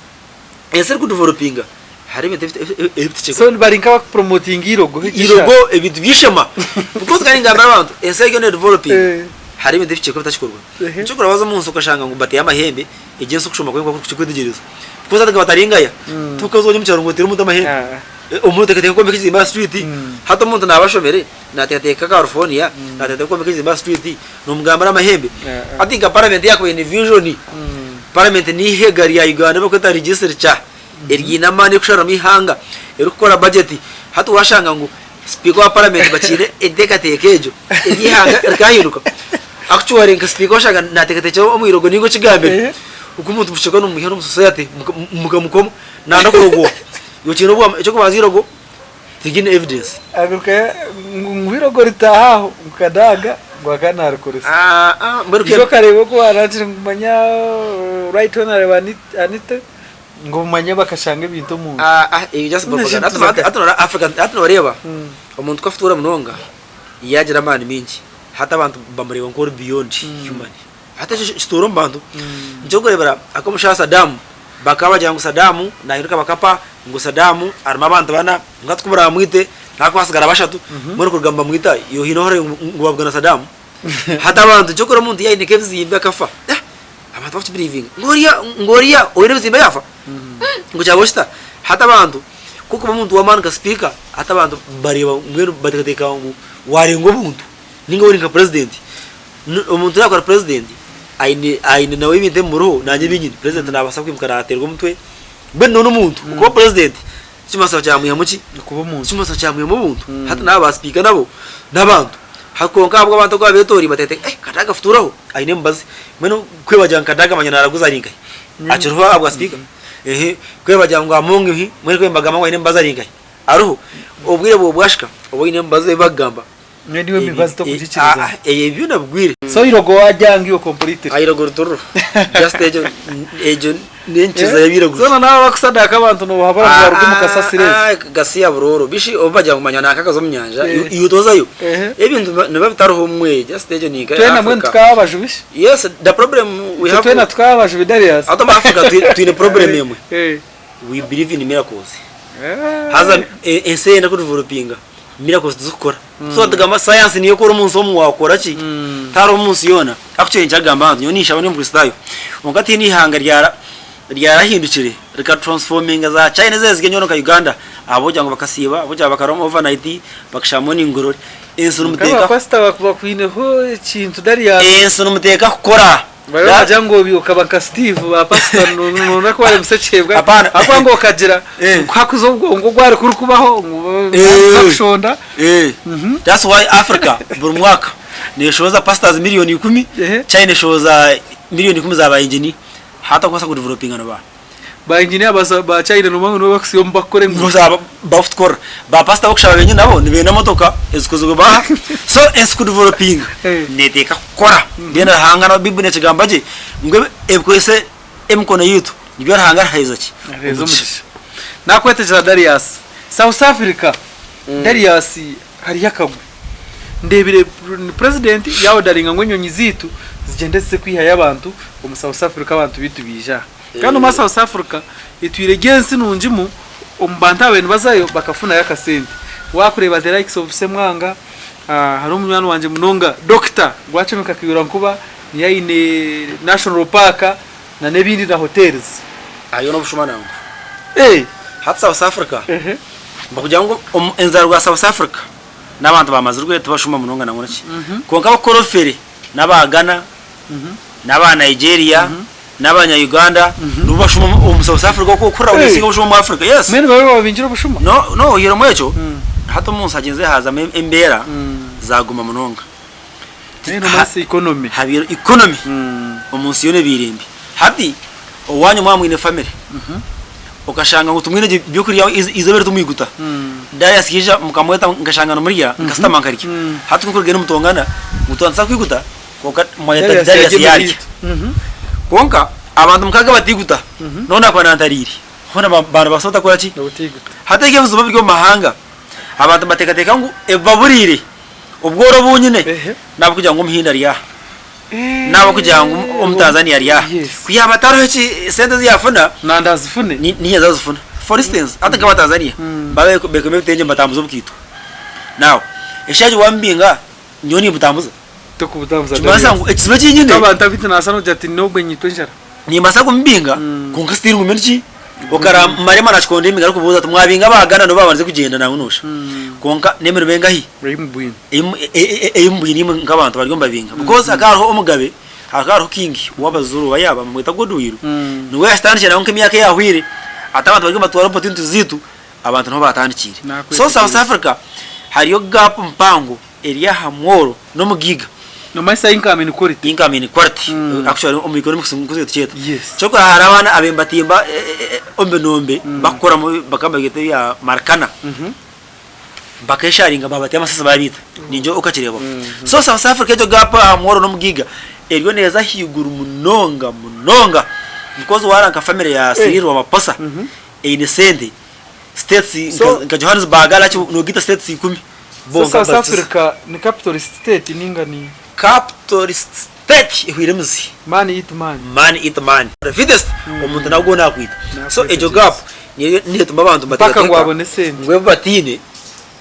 ensi erikudevelopinga hariho ebintu ebi So bari nk'abakupromotinga eirogo. Eirogo ebintu by'eishema because kandi ningambira abantu ensi eriyo nedevelopinga hariho ebintu ebikye bitakikorwa. Nikyo orikureeba waza omu nsi okashanga ngu bateire amahembe egyo ensi okushoma kwayo kwetegyereza because hati nka bataringaya tokaza omu kyaro ngu oteere omuntu amahembe omuntu oteekateeka kwombeka ekizimbe aha street hati omuntu naaba ashomire nateekateeka California nateekateeka kwombeka ekizimbe aha street nomugambira amahembe hati nka parliament yakubaire eine vision parliament n'eihega rya Uganda barikweta legislature Eriine amaani erikusharamu eihanga, erikukora bajeti. Hati washanga ngu sipiika wa paramenti bakiine enteekateeka egyo ery'eihanga rikahinduka. Actually nka sipiika washanga naateekateekyera omu irogo ninga okigambire, ogu omuntu musheka nomwiha n'omu society mukamukoma nanda kurogwa. Iwe okiine obwama, eky'okubanza eirogo tiriine evidence. Agaruka ngu eirogo ritaaha aho ngu Kadaga ngu akaba naarikoresa. Mbwenu Ijo okareeba oku waaraakire ngu manya right honourable Anita. Ngu omanye bakashanga ebintu omu nju. Ah, ah, eyo just Mbwenu propaganda. ekintu Hati zaka- hati noreba Africa, hati noreeba omuntu ku afutuura munonga yagira amaani mingi hati abantu bamureeba nk'ori beyond human. Hati ekyo kituura omu bantu. Nikyo orikureebera ak'omushaija Saddam bakaba bagira ngu Saddam nahinduka bakapa ngu Saddam arimu abantu bana ngu hati ku muramwite nakuba hasigara bashatu mbwenu kuruga nibamwita iwe haine ou orikureeba ngu babugana Saddam? Hati abantu nikyo orikureeba omuntu yaine nk'ebizimbe akafa eh Abantu bakukibirivinga ngu oriya ngu oriya oine ebizimbe yaafa ngu kyaba kita? Hati abantu ku orikuba omuntu w'amaani nka sipiika hati abantu bareeba mbwenu bateekateeka ngu waarenga obuntu ninga ori nka purezidenti. Omuntu yaaba ari purezidenti aine aine nawe ebintu ebimuriho naanye ebi nyine. Purezidenti naabaasa kwimuka naateerwa omutwe mbwenu n'ondi muntu okuba purezidenti tikimanyisa ngu kyamwihamu ki? Okuba omuntu. Tikimanyisa ngu kyamwihamu obuntu. Hati naaba ba sipiika nabo n'abantu. Kwonka ahabwa abantu oku babetorire bateekateeka eh Kadaga afutuuraho aine emibazi mbwenu ku bagira ngu Kadaga manya naraguza ari nkahi? Akiriho ahabwa sipiika? Ehe ku bagira ngu Among hi mbwenu ku nibagamba ngu aine emibazi ari nkahi? Ariho? Obwire bwo bwashika obu oine emibazi ebi bakugamba Mbwenu iwe emibazi tokugikiriza? Ebyo byona bigwire. So irogo wagyanga iwe completely? Irogo rituriro just egyo egyo N'enkiza y'ebiiraguju. Zoona naabo abakusadaka abantu nobahabura ngu baruge omu kasasiro ezi. Gasiya burooro bishi obu bagira ngu manya nanka akaza omu nyanja iwe tozayo ebintu nibiba bitariho omwe just egyo ni nka Twena mbwenu Africa. tukaba abajubi shi? Yes the problem we Itwe have twena tukaba abajubi Darius? Hati omu Africa twine problem emwe we believe in miracles haza ensi eyenda ku developinga miracles tizikukora so tugamba science niyo ekora omunsi omu wakora ki tihariho omunsi yoona Actually nikyagamba abantu nyowe ninshaba ndi omukristaayo kwonka tihaine eihanga ryara ryarahindukire rika transforminga za China ezi eziri enyooro nka Uganda ahabw'okugira ngu bakasiiba ahabw'okugira ngu bakaraba omu overnight bakashaba morning glory ensi Kwonka nimuteeka ba pastor bakwineho ekintu Darius. ensi nimuteeka kukora Bariyo nibagira ngu obi okaba nka Steve ba pastor noona ku baremesa ekiheebwa Hapana. ahakuba ngu okagira Eh. ngu hakuza obwongo ogwari kurikubaho ngu Eh. kushonda. Eh. That's why Africa buri mwaka Neshohoza pastors miriyoni ikumi, Ehe. China eshohoza miriyoni ikumi za ba engineer. Hati okubaasa ku developinga niba. Ba engineer basa ba China nomanya ngu nibo bakusiba omu bakukora enguuto. Nibo ba bakutukora. Ba pastor abokushaba benyini nabo nibenda emotoka ezikozirwe baha. So ensi ku developinga Eh. neteeka kukora. Then Ruhanga nawe Bible nekigamba gye ngu ebikwese emikono yaitu nibyo Ruhanga arihaeza ki? Aheeza omugisha. Nakwetegyera Darius. South Africa, Darius hariyo akagwe. Ndeebire president yaodaringa ngu enyonyi zeitu zigyende zize kwihayo abantu omu South Africa abantu baitu baije aha. Kandi omuri South Africa etwire eri ensi nungimu omu bantu ababaire nibazayo bakafunayo akasente. Wakureeba the likes of Ssemwanga, hariho munywani wangye munonga Dokita Gwacumika Kayihura Nkuba niyo aine National Park na n'ebindi na hotels. Hariyo n'obushuma nangwa. Hati South Africa nibakugira ngu enzaarwa ya South Africa n'abantu bamazirwe tibashuma munonga nangwa naki. Kwonka abakukora obufere n'aba Ghana, n'aba Nigeria, n'abanya Uganda nibo bashuma omu South Africa oku okuhurira ngu nesinga obushuma omu Africa. Yes. Mbwenu babe bababingire obushuma? No, no oihiremu ekyo, hati omunsi hagyenzire hazamu embeera zaguma munonga. Mbwenu omwasi economy. Habaire economy omunsi yoona ebaire mbi. Hati owanyu mwaba mwine family, okashanga ngu timwine gye byokurya eizooba eri timwiguta, Darius yaija mukamweta nkashanga nimurya nkasitama nkarya. Hati ku nkurugenda mutongana ngu twandisa kwiguta kwonka mwayeta Darius Darius yarya yarya. emere Kwonka abantu mukaga batiguta, nobu nakuba nantariire, hoona banibaasa batakora ki? Obutiguta. Hati ebi ebizibu ebiri omu mahanga, abantu nibateekateeka ngu ebibaburiire, obworo obu nyine, n'ahabw'okugira ngu omuhindi ari aha, n'ahabw'okugira ngu Omutanzania ari aha. Ku yaaba atariho eki sente ezi yaafuna, Nanda azifune. niinye azazifuna. For instance, hati nk'Abatanzania baba beekomire ebitengye nibatambuza obukaito. Now, eshaaha egi waamubinga, nyowe nimbutambuza. Tokubutambuza Nikimanyisa Darius. ngu ekizibu eki nyine. Abantu abitu naasa nogira ati nogwe nyitwa enjara. Nimbaasa kumubinga kwonka still ngume niki okara Marema nakikonda emiga arikubuuza ati mwabinga aba Ghana nibo babandize kugyenda nangwa nosha kwonka n'emirimo engahi ei mubwine imwe nk'abantu bariyo nibabinga because hakaba hariho omugabe hakaba hariho king w'abazulu oba yaaba bamweta Godwill niwe yakitandikire nangwa nk'emyaka eyahweire ati abantu bariyo nibatwara opportunities zaitu abantu niho baatandikiire so South Africa hariyo gap mpango eri aha mworo n'omugaiga. Nomanyisa income inequality. Income inequality actually omu economics nikwo tukyeta. Yes. Kyokora hariho abaana abembatimba omu binombe bakukoramu bakaba nibabyeta ebya marikana bakesharinga babateera amasasi babiita ningira okakireebaho. So South Africa egyo gap aha mworo n'omugaiga eriyo neeza ahaiguru munonga munonga because wareeba nka family ya Cyril Ramaphosa eine sente states nka Johannesburg nogiita states ikumi. So South Africa ni capitalist state ninga ni. Capitalist state ehweire emizi. Man eat man. Man eat man. Fitest omuntu nabwo nakwita. So egyo gap niyo netuma abantu Mpaka ngu abone sente. Ngu ebi bataine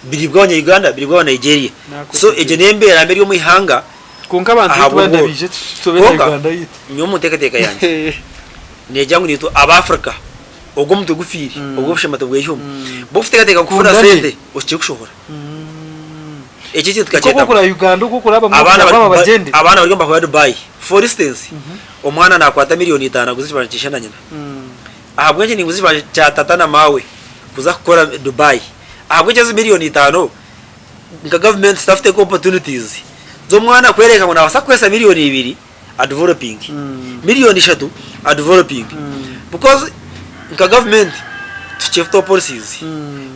biribwa abanya Uganda biribwa aba Nigeria. So egyo nembeera mbi eri omu ihanga. Kwonka abantu baitu benda baije tube na Uganda yaitu. Nyowe omu nteekateeka yangye negira ngu naitwe aba Africa ogwo omutwe gufiire obwo obushema tibweyihwamu. Bo kuteekateeka ngu kufuna sente okiri kushohora. Eki ekintu tukakyeta. Nk'oku Uganda oku okuraba abaana bagyende. Abaana bari nibahwera Dubai. For instance, omwana nakwata miriyoni itano aguze ekibanja kya ishe na nyina. Ahabw'enki ninguza ekibanja kya tata na maawe kuza kukora Dubai? Ahabw'enki ezi miriyoni itano nka gavumenti zitafute opportunities z'omwana kwereka ngu nabaasa kukozesa miriyoni ibiri adevelopinge, miriyoni ishatu adevelopinge because nka gavumenti tukyefutaho policies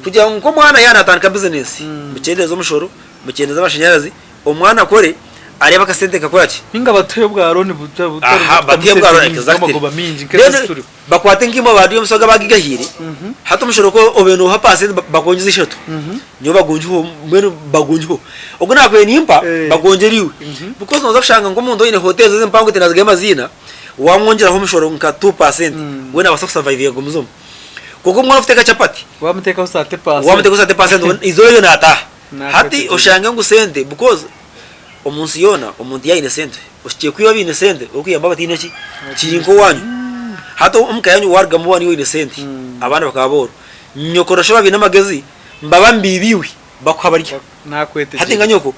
kugira ngu nk'omwana yaaba natandika bizinesi mukyendeeze omushoro, mukyendeeze amashanyarazi, omwana akore areebe akasente kakora ki? Ninga batuhe bwa loan Aha, batuhe bwa loan exactly. butarimu mingi Then nk'ezi turiho. bakwate nk'imwe ba omusoga abagigahiire hati omushoro ku obaire nooha pasenti bakwongyeza ishatu nyowe bagongiho mbwenu bagongiho ogu naakubaire nimpa bagongyere iwe because nooza kushanga nk'omuntu oine hoteeri ze empango tinazigayo amaziina wamwongyeraho omushoro nka 2% we naabaasa kusavaivinga agumize omu kwonka omwana orikuteeka chapati Wamuteekaho 30%. wamuteekaho 30% eizooba eryo naataaha hati Naakwetegyereza. oshange ngu sente because Omu nsi yoona omuntu yaaba aine sente, oshukire kwiba abaine sente orikuyamba abataine ki? Kiri nk'owaanyu. Hati omu ka yaanyu waarugamu waaba niiwe oine sente, abaana bakaba booro, nyoko na sho baaba baine amagezi, nibaba nibaiba iwe bakuha barya. Hati nka nyoko,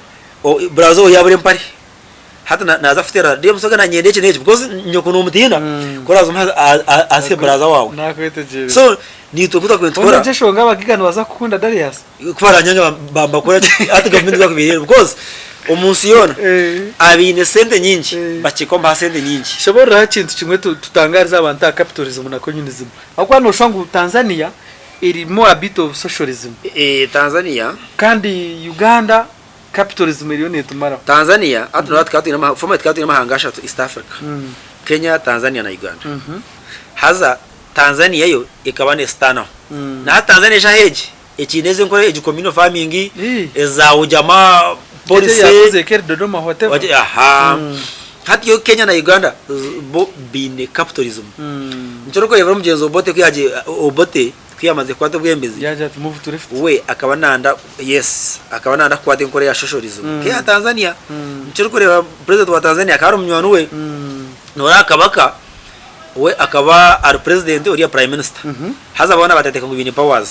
buraza we yaabura empare, hati naaza kukuteerera ati James oga nanyenda eki n'eki because nyoko noomutiina ku oraaze omuhe azihe buraza waawe. So naitwe oku twakubaire nitukora. Hoona egyo enshonga abagiga nibaza kukunda Darius? Ku baranyanga bambakora hati gavumenti ku yakubaire eri because omu nsi yoona abaine sente nyingi bakikwa nibaha sente nyingi. Shoboorora ekintu kimwe tutangarize abantu aha capitalism na communism ahabw'okuba noshusha ngu Tanzania eri more a bit of socialism. Tanzania. Kandi Uganda capitalism eriyo netumaraho. Tanzania hati noreeba tukaba twine formerly tukaba twine amahanga ashatu East Africa, Kenya, Tanzania na Uganda. Haza Tanzania yo ekaba nesitaanaho. Na hati Tanzania eshaaha egi Ekiine ezi enkora egi communal farming, eza ujamaa policy. Egi eyakozire eri Dodoma whatever. Aha. Hati yo Kenya na Uganda bo baine capitalism. Nikyo orikureebera omugyenzi Obote ku yaagiire Obote ku yaamazire kukwata obwebembezi, Yaagira ati move to left. we akaba nayenda yes akaba nayenda kukwata enkora ya socialism nk'eya Tanzania. Nikyo orikureeba president wa Tanzania akaba ari munywani we. Noreeba Kabaka we akaba ari president oriya prime minister. Haza boona bateekateeka ngu baine powers.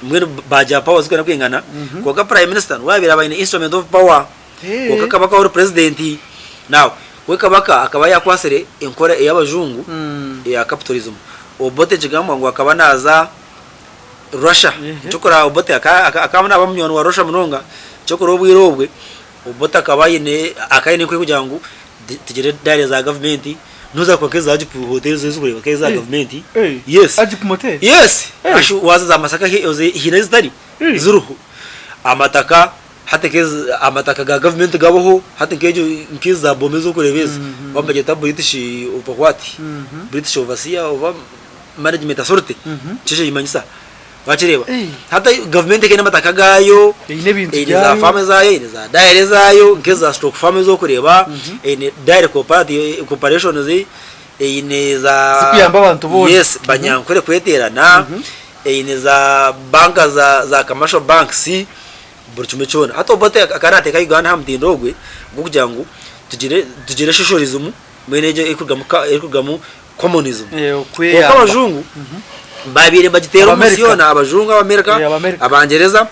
Mbwenu baagira powers zirikwenda kwingana, kwonka prime minister niwe yaabaire aba aine instrument of power. Kwonka kabaka ori president now we kabaka akaba yakwasire enkora eyabajungu eya capitalism. Obote nikigambwa ngu akaba naza Russia kyokora Obote akaba naba munywani wa Russia munonga kyokora obwire obwe Obote akaba ayine akaba ayine enkoyi kugira ngu tugire dairy za gavumenti noza kureeba nk'eza Agip hotel ezi orikureeba nk'eza gavumenti yes Agip motel? Yes waza za Masaka hiine ezitari ziriho amataka Hati nk'ezi amataka ga gavumenti gabaho, hati nk'egyo nk'ezi za Boma ezi orikureeba ezi, oba nibagyeta British over what? British overseer oba management authority, nikyo ekimanyisa. Wakireeba? Hati gavumenti eka eine amataka gaayo, Eine ebintu eine za byayo. faamu ezaayo, eine za dairy ezaayo, nk'ezi za stock farm ezi orikureeba, eine dairy corporations, eine za. Zikuyamba abantu boona. Yes, Banyankore kweteerana, eine za banka za commercial banks. buri kimwe kyona. Hati Obote akaba naateeka Uganda aha mutindo ogwe gw'okugira ngu tugire tugire socialism mbwenu egyo erikurugamu ka erikurugamu communism. Eh, Kwonka okweyamba. abajungu baabaire nibagiteera omu nsi Abamerika. yoona, abajungu Abamerika, Eh, Abamerika. Abangyereza,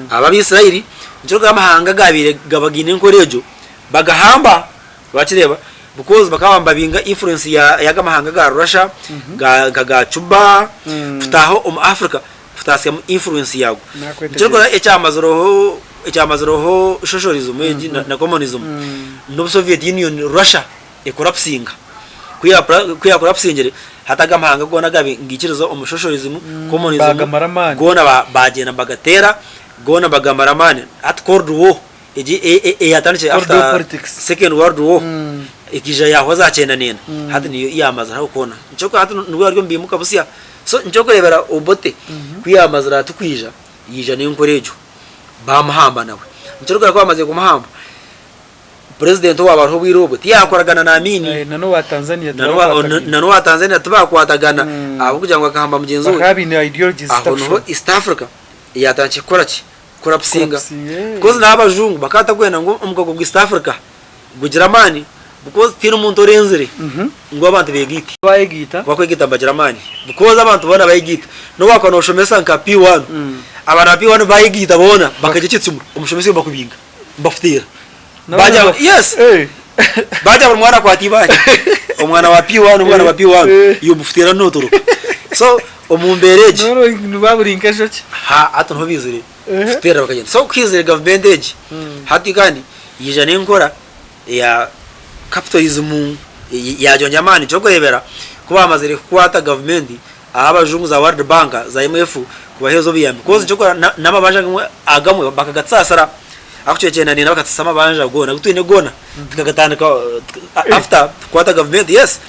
Abaisraeli, nikyo orikureeba amahanga agaabaire gaba gaine enkora egyo bagahamba. Wakireeba? Because bakaba nibabinga influence ya y'ago amahanga ga Russia, ga nka ga Cuba, kutaaha omu Africa. Kutaasyamu influence yaago. Nakwetegyereza. Nikyo ekyamazireho ekyamazireho socialism egi na, na communism n'obu Soviet Union Russia ecollapsinga. Ku ya ku yacollapsingire hati aga amahanga goona agabaire nigaikiriza omu socialism, communism Baagamara amaani. goona ba baagyenda nibagateera goona bagamara amaani. Hati cold war egi eyatandikire Cold War after politics. second world war ekaija yahwa za kyenda nena hati niyo yamazire aho koona. Nikyo hati nibwo bari omu biimuka busya. So nikyo orikureebera Obote ku yaamazire ati kwija, yaija n'enkora egyo, baamuhamba nawe. Nikyo orikureeba ku baamazire kumuhamba, purezidenti owaaba ariho obwire obwo tiyaakoragana na Amiini. Eh, na n'owa Tanzania Na n'owa- tibarakwatagaine. na n'owa Tanzania tibaakwatagana ahabw'okugira ngu akahamba mugyenzi we. Bakaba baine ideologies Aho niho zitakushushana. East Africa yaatandikire kukora ki? Kurapusinga. Kurapusinga, eh. Because n'abajungu bakaba batakwenda ngu omukago gwa East Africa gugire amaani because tihaine omuntu orenzire ngu abantu begaite. Bayegaita. Ku bakwegaita nibagira amaani because abantu boona bayegaita n'obu wakuba noshomesa nka P1 abaana ba P1 bayegaita boona bakagira ekintu kimwe omushomesa iwe nibakubinga nibakuteera bagira yes bagira buri mwana akwata eibaare omwana wa P1 omwana wa P1 iwe omufuteera notoroka so omu mbeera egi. Nibabura nk'enjoki. Ha hati niho baizire. Kuteerera bakagyenda. So ku haizire gavumenti egi, hati kandi yaija n'enkora eya capitalism yaagyongyera amaani. Eky'okureebera, ku baamazire kukwata gavumenti, ahu abajungu za World Bank, za IMF kubaheereza obuyambi. Coz eky'okureeba n'amabanja agamwe agamwe bakagatusasira. Ahabw'okugira kyenda nenda bakatusasa amabanja goona agu twine goona tukagatandika after kukwata gavumenti yes.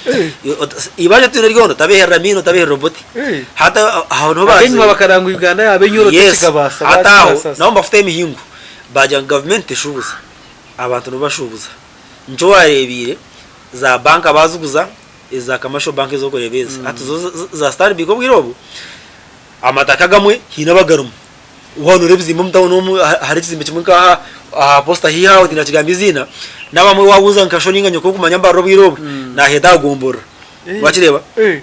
Eibanja eri twine ryona otabeeherera Amiini otabeeherera Obote. Hati aho niho Ab'enyima bakaranga ngu Uganda yaaba enyoro Yes, tekigabaasa hati aho baakibasasa. nabo nibafuta emihingo baagira ngu gavumenti teshuubuza, abantu nibo bashuubuza. Nikyo waareebiire za banka baaziguza, ezi za commercial bank ezi orikureeba ezi, hati zo za Stanbic obwire obu, amataka agamwe haine abagarimu. Waaba noreeba ebizimbe omu tawuni omu hariho ekizimbe kimwe nka aha posta haihi aho tindakigamba eiziina, n'abamwe waabuuza nka sho nainga nyoko orikumanya mbarira obwire obu, naaheeta aha gomborora. Wakireeba?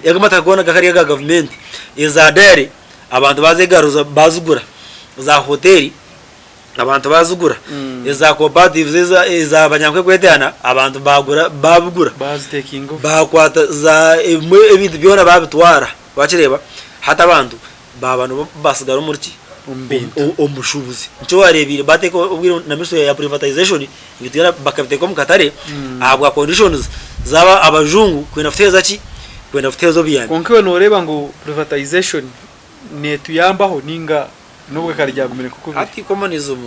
Ago amataka goona gakaba gari aga gavumenti. Eza dairy abantu baazegaruza baazigura, za hoteeri abantu baazigura, eza cooperatives eza eza Banyankole kweteerana abantu baagura baabigura. Baazitekinga over. Baakwata za ebimwe ebintu byona baabitwara. Wakireeba? Hati abantu baaba nibo basigara omuri ki? Omu bintu. Omu bushuubuzi. Nikyo waareebiire baateeka obwire na ministry ya privatization ebintu byona bakabiteeka omu katare ahabwa conditions z'aba abajungu kwenda kutuheereza ki? Kwenda kutuheereza obuyambi. Kwonka iwe nooreeba ngu privatization neetuyambaho nainga n'obwo kare ryagumire nk'oku biri? Hati communism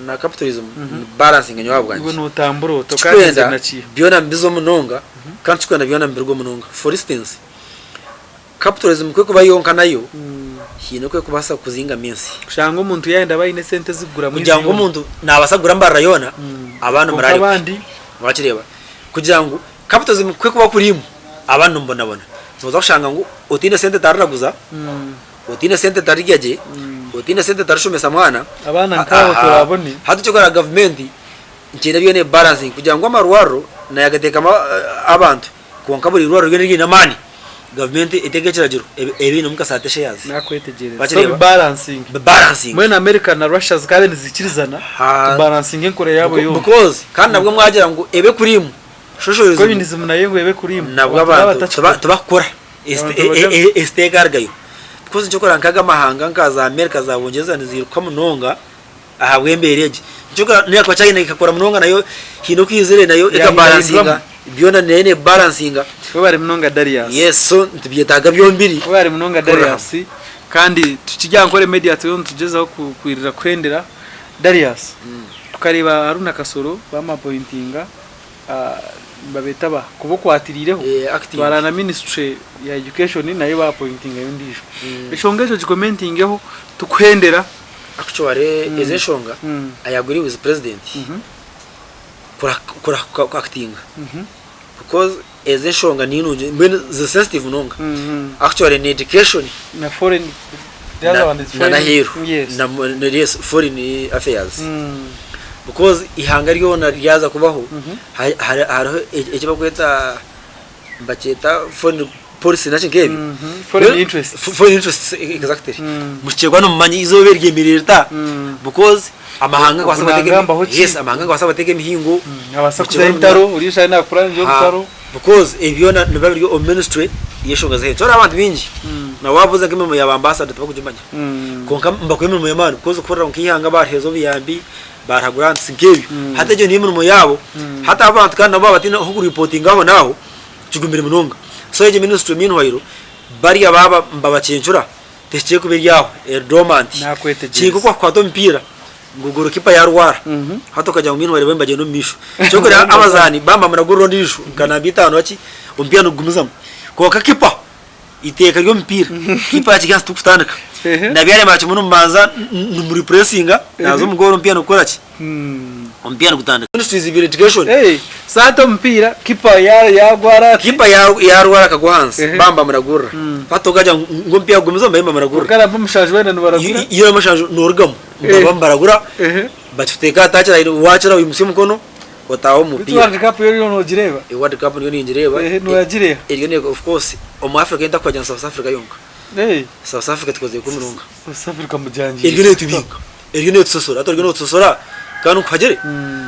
na capitalism ni balancing nyowe ahabwangye. Iwe nootambura ota? Kandi nze Tikikwenda nakiiha. byona nibiza munonga kandi tikikwenda byona nibirugwa munonga. For instance, Capitalism ku ekuba yonka nayo haine oku ekubaasa kuzingamu ensi. Kushanga omuntu yayenda aba aine esente ezikuguramu Kugira ngu ensi yoona. omuntu nabaasa kugura mbarara yoona abandi Kwonka murare kubi. abandi. Wakireeba? Kugira ngu capitalism ku ekuba kurimu abantu nibabonabona. Noza kushanga ngu otaine sente tariraguza, otaine sente tarirya gye, otaine sente tarishomesa mwana. Abaana nkaabo turabone. Hati ekyokora gavumenti nikyenda byona ebibalansinge kugira ngu amarwariro nayo agateekamu abantu kwonka buri irwariro ryona eriine amaani gavumenti eteeke ekiragiro ebe einemu nka thirty shares. Nakwetegyereza. So bibalansinge. Bibalansinge. Mbwenu America na Russia zikaba niziikirizana kubalansinga enkora yaabo yoona. Because kandi nabwo mwagira ngu ebe kurimu socialism. Communism nayo ngu ebe kurimu. Nabwo abantu tibakukora esiteeka arugayo. Because nikyo orikureeba nk'ago amahanga nka za America za Bungyereza niziiruka munonga ahabw'embeera egi. Nikyo orikureeba n'eya kuba China ekakora munonga nayo haine oku eizire nayo ekabalansinga byona nayo nebibalansinga. Webare munonga Darius. Yes so nitubyetaaga byombiri. Webare munonga Darius kandi tukiri aha Nkore Media turiyo nitugyezaho kwirira kuhendera Darius tukareeba Haruna Kasolo bamuapointinga nibabeeta ba kuba okwatiriireho twara na ministry ya education nayo bapointingayo ondiijo. Enshonga egyo gikomentingeho tukuhendera. Actually ezo enshonga I agree with president kurahuka ku actinga because ezo enshonga ninungi mbwenu ziri sensitive munonga actually ni education Na foreign the other one is na n'aheeru yes. na yes foreign affairs because eihanga ryona ryaza kubaho hariho eki barikweta nibakyeta foreign policy naki nk'ebyo Foreign interests. Foreign interests exactly mukikyeerwa nimumanya eizooba eryemereire rita because amahanga Ogu nigabaasa kuteeka naagambaho ki? yes amahanga nigabaasa kuteeka emihingo Nabaasa mukikyeerwa kuzaho nimumanya entaro, oriya oshusha naakuraangira orutaro. Because ebi byona nibiba biri omu ministry y'enshonga z'aheeru. Kyona abantu baingi na waabuuza nk'emirimo ya ba ambassador tibakugimanya. Kwonka nibakuha emirimo y'amaani because okuhurira ngu nk'eihanga baariheereza obuyambi, baariha grants nk'ebyo. Hati egyo niyo emirimo yaabo. Hati abo abantu kandi nabo baaba bataine ah'okuripotinga aho n'aho, kigumire munonga. So egyo ministry meanwhile bariya baaba nibabacencura, tehikire kuba eri aho eri dormant. Naakwetegyeereza. Kiri nk'oku wakukwata omupiira ngu gorikipa yarwara hati okagira ngu meanwhile bo nibagyenda omu maisho. Kyokora abazaani baba nibamunagurira ondiijo nka namba itaano haki omupiira nigugumizamu. Kwonka kipa iteeka ry'omupiira kipa yakiri ahansi tikutandika. Nabyo yaremera kimwe nimubanza nimuripuresinga naaza omu goolo omupiira nigukora ki? Omupiira nigutandika. Ministries ibiri education. So hati omupiira kipa yagwara ati. Kipa yarwara akagwa ahansi baba nibamunagurira. Hati okagira ngu omupiira gugumizamu bariyo nibamunagurira. Kwonka namba mushanju boona nibaragura. Iyo mushanju norugamu baba nibaragura bakikuteeka aha touch line wakira oyimutsya omukono otaaha omu Beitu mupiira. World Cup yo oriyo nogireeba? World Cup ndiyo ningireeba. Nogireeba? Eriyo ne of course omu Africa entakwagira ni South Africa yonka. South Africa tukozire kubi munonga. South Africa mugyangiire. Eriyo netubinga. Eriyo netusosora hati oriyo notusosora kandi nkuhagire.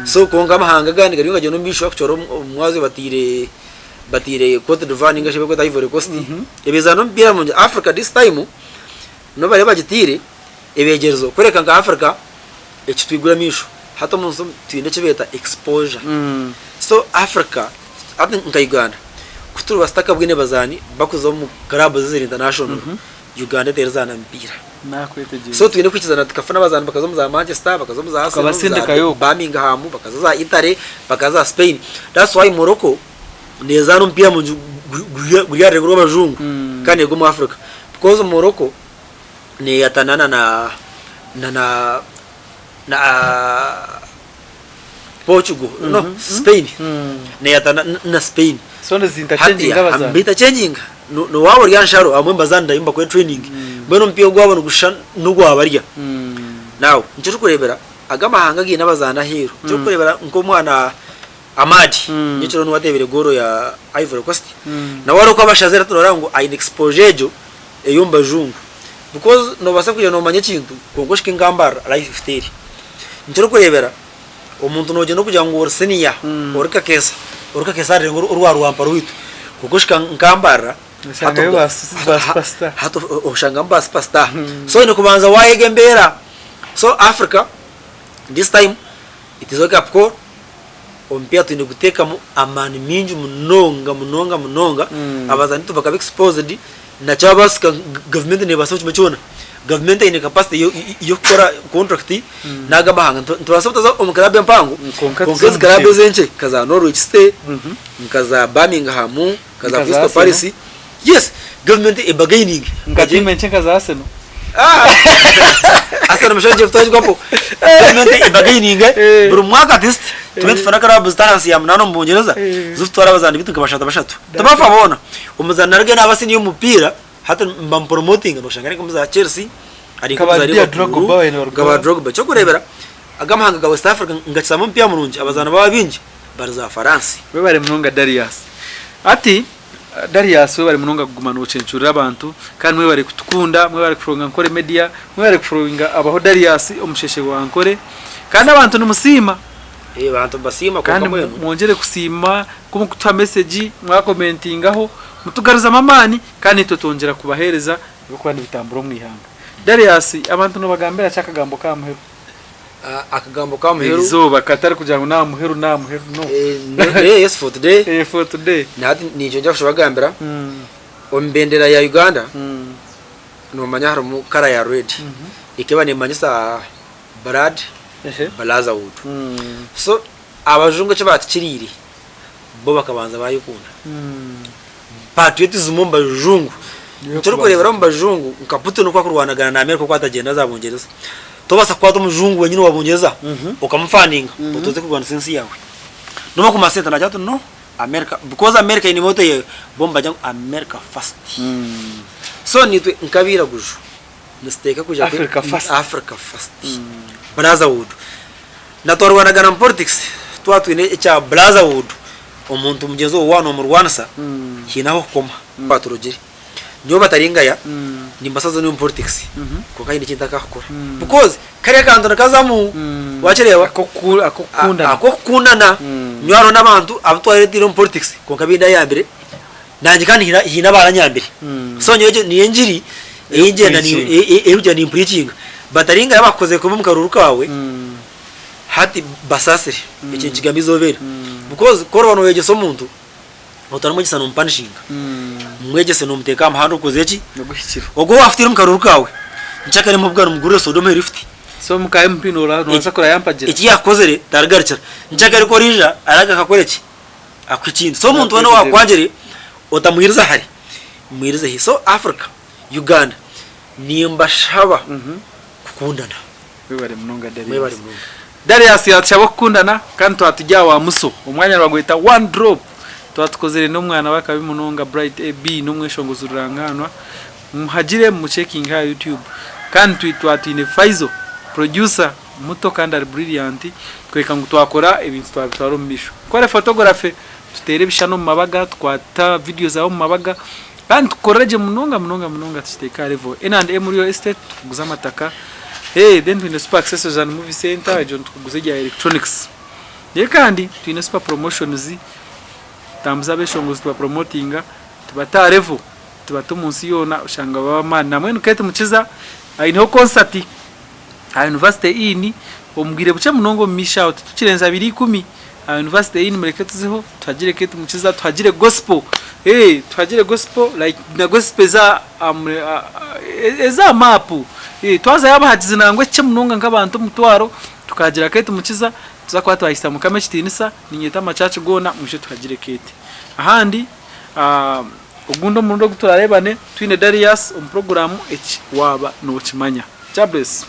So kwonka amahanga agandi gariyo nigagyenda omu maisho actually omu mwazyo bataire bataire Cote d'Ivoire ninga shi ei barikweta Ivory Coast ebezaana omupiira murungi. Africa this time nobu bariyo bagitaire ebegyerezo kworeka nka Africa ekitwigura amaisho hati omu nsi twine eki beeta exposure. So Africa hati nka Uganda ku turiba tutakabwine bazaani bakuza omu clubs eziri international Uganda terizaana mipiira. Nakwetegyereza. So twine kwikizana tukafuna abazaani bakaza omu za Manchester, bakaza omu za Arsenal, omu za Tukabasindikayo okwo. Birmingham, bakaza za Italy, bakaza za Spain. That's why Morocco nezaana omupiira murungi guri aha rurengo rw'abajungu kandi neega omu Africa. Because Morocco neyatanana na na na na Portugal, no Spain. Neyatana na Spain. So nizinterchanginga abazaani. Binterchanginga. No waaba ori aha nsharo abamwe nibazaanirayo nibakora training. Mbwenu omupiira ogwabo nigushusha n'ogwa barya. Now nikyo orikureebera aga amahanga againe abazaani aheeru. Nikyo orikureebera nk'omwana Amad nyekiro niwe ateebire goolo ya Ivory Coast. Nawe hariho oku abashazire hati nooreeba ngu aine exposure egyo ey'omu bajungu. Because noobaasa kwija noomanya ekintu kwonka oshike engambarira life teeri. Nikyo orikureebera omuntu noogyenda okugira ngu ori senior ori kakeesa, ori kakeesa aha rurengo orwa rwampara rwaitu kwonka oshika nkambarira Oshangayo ba superstar. Hati oshangamu ba superstar. So oine kubanza waayega embeera. So Africa this time it is wake up call, omupiira twine kuteekamu amaani maingi munonga munonga munonga, abazaani baitu bakaba exposed na kyabaasika gavumenti neebaasa buri kimwe kyona. Gavumenti eine capacity y'okukora contract n'ago amahanga. Nitubaasa kutaza omu club empango Kwonka kwonka tuze ezi omu club kitebe. ez'enkye nka za Norwich City, nka za Birmingham, nka za Nka za Crystal Arsenal. Palace, yes gavumenti ebagaininge Nka tiimu enkye nka za Arsenal. Arsenal omushana gye kutwagirwapo gavumenti ebagaininge Eh. buri mwaka at least tube Eh. nitufuna club zitari ahansi ya munaana omu Bungyereza Eh. zikutwara abazaani bitu nka bashatu bashatu. Tibafa boona. Omuzaani naruga naaba senior omu mupiira hati nibamupromotinga noshanga ari nk'omuza Chelsea ari Nka ba nk'omuza Didier Liverpool Drogba babaire nibaruga nka ba Drogba. Ekyokureebera aga amahanga ga West Africa nigakizamu omupiira murungi abazaani baabo abaingi bari za Faransi. Webare munonga Darius. Hati Darius webare munonga kuguma nocencurira abantu kandi mwebare kutukunda, mwebare kufollowinga Nkore Media, mwebare kufollowinga Abaho Darius omusheshe gwa Nkore kandi abantu nimusiima. Eh abantu nibasiima kwonka Kandi mbwenu. mwongyere kusiima ku mukutuha message mwakomentingaho mutugaruzamu amaani kandi naitwe twongyera kubahereza ebirikuba nibitambura omu ihanga. Darius abantu nobagambira ki akagambo k'aha muheru? Akagambo ka muheru. Erizooba katari kugira ngu naha muheru naha muheru no. Yes for today. Eh for today. Na hati nikyo nja kushobagambira omu bendera ya Uganda nomanya harimu kara ya red ekeba nemanyisa blood brotherhood so abajungu eki batukiriire bo bakabanza bayekunda. Patriotism omu bajungu Eki orikureebera omu bajungu nka Putin oku arikurwanagana na America oku atagyenda aza Bungyereza. Tobaasa kukwata omujungu wenyini owa Bungyereza okamufaninga otoze kurwanisa ensi yaawe. Noba kumara sente naagira ati no America because America eine motto yaayo bo nibagira ngu America first. So naitwe nk'abairaguju nituteekwa kwija Africa first. Africa first. Brotherhood. Na twarwanagana omu politics twaba twine ekya brotherhood omuntu mugyenzi waawe waaba nomurwanisa haine ah'okukoma baturugire. Nyowe bataringaya nimbaasa kuza omu politics kwonka haine eki ntakakukora because kariya akantu nikazamu wakireeba Ak'okukundana. Ak'okukundana. Nyowe hariho n'abantu abu twareeteire omu politics kwonka baine ayambire nangye kandi haine abaranyambire so nyowe egyo niyo engiri ei ngyenda ei ngyenda nimpreachinga. Bataringaya abakukozire kubi omu karuuru kaawe hati basaasire ekyo nikigamba eizooba eri because ku orikuba noyegyesa omuntu otaramwegyesa nomupanishinga, mwegyese nomuteeka aha muhanda ogukozire ki? Oguhikire. Ogu owafutire omu karuuru kaawe nkyakare muhe obugaro mugurire soda omuhe lifuti. So omu ka MP nobaasa kurayampagira? Eki yakukozire tarigarukira nkyakare ku oriija aragaruka akakora ki? Akuhe ekindi. So omuntu weena owakwangire otamwiriza hare mwirize haihi. So Africa, Uganda nimbashaba kukundana. Webare munonga Darius. Mwebare munonga. Darius yatushaba okukundana kandi twaba turi aha wa Muso omwanya nibagweta one drop twaba tukozire n'omwana w'akabi munonga Bright AB n'omweshongozi ruranganwa mumuhagire mumucekinge aha YouTube kandi twaba twine Faizo producer muto kandi ari brilliant kworeka ngu twakora ebintu twabitwara omu maisho. Tukore photography tuteere ebishushani omu mabaga tukwata video zaawe omu mabaga Kandi tukore gye munonga munonga munonga tukiteeke aha level. N and M Real Estate tukuguza amataka, hey then twine Super Accessories and Movie Centre egyo nitukuguza ebya electronics. Naye kandi twine Super Promotions, tutambuza abeshongozi tubapromotinga tubata aha level, tubata omu nsi yoona oshanga baba amaani. Nambwenu Kate Mukiza aineho concert aha University Inn omu bwire bukye munonga omu maisho aho titukirenza 20. Aha University Inn mureke tuzeho tuhagire Kate Mukiza tuhagire gospel eh tuhagire gospel like na gospel eza eza map eh twazayo abahagizi nangwa ekikye munonga nk'abantu omutwaro tukahagira Kate Mukiza tuza kuba twahisa Mukama ekitiinisa niinyeta ama church goona mwije tuhagire Kate. Ahandi ogundi omurundi ogu turareebane twine Darius omu puroguraamu eki waaba nookimanya. Jah bless.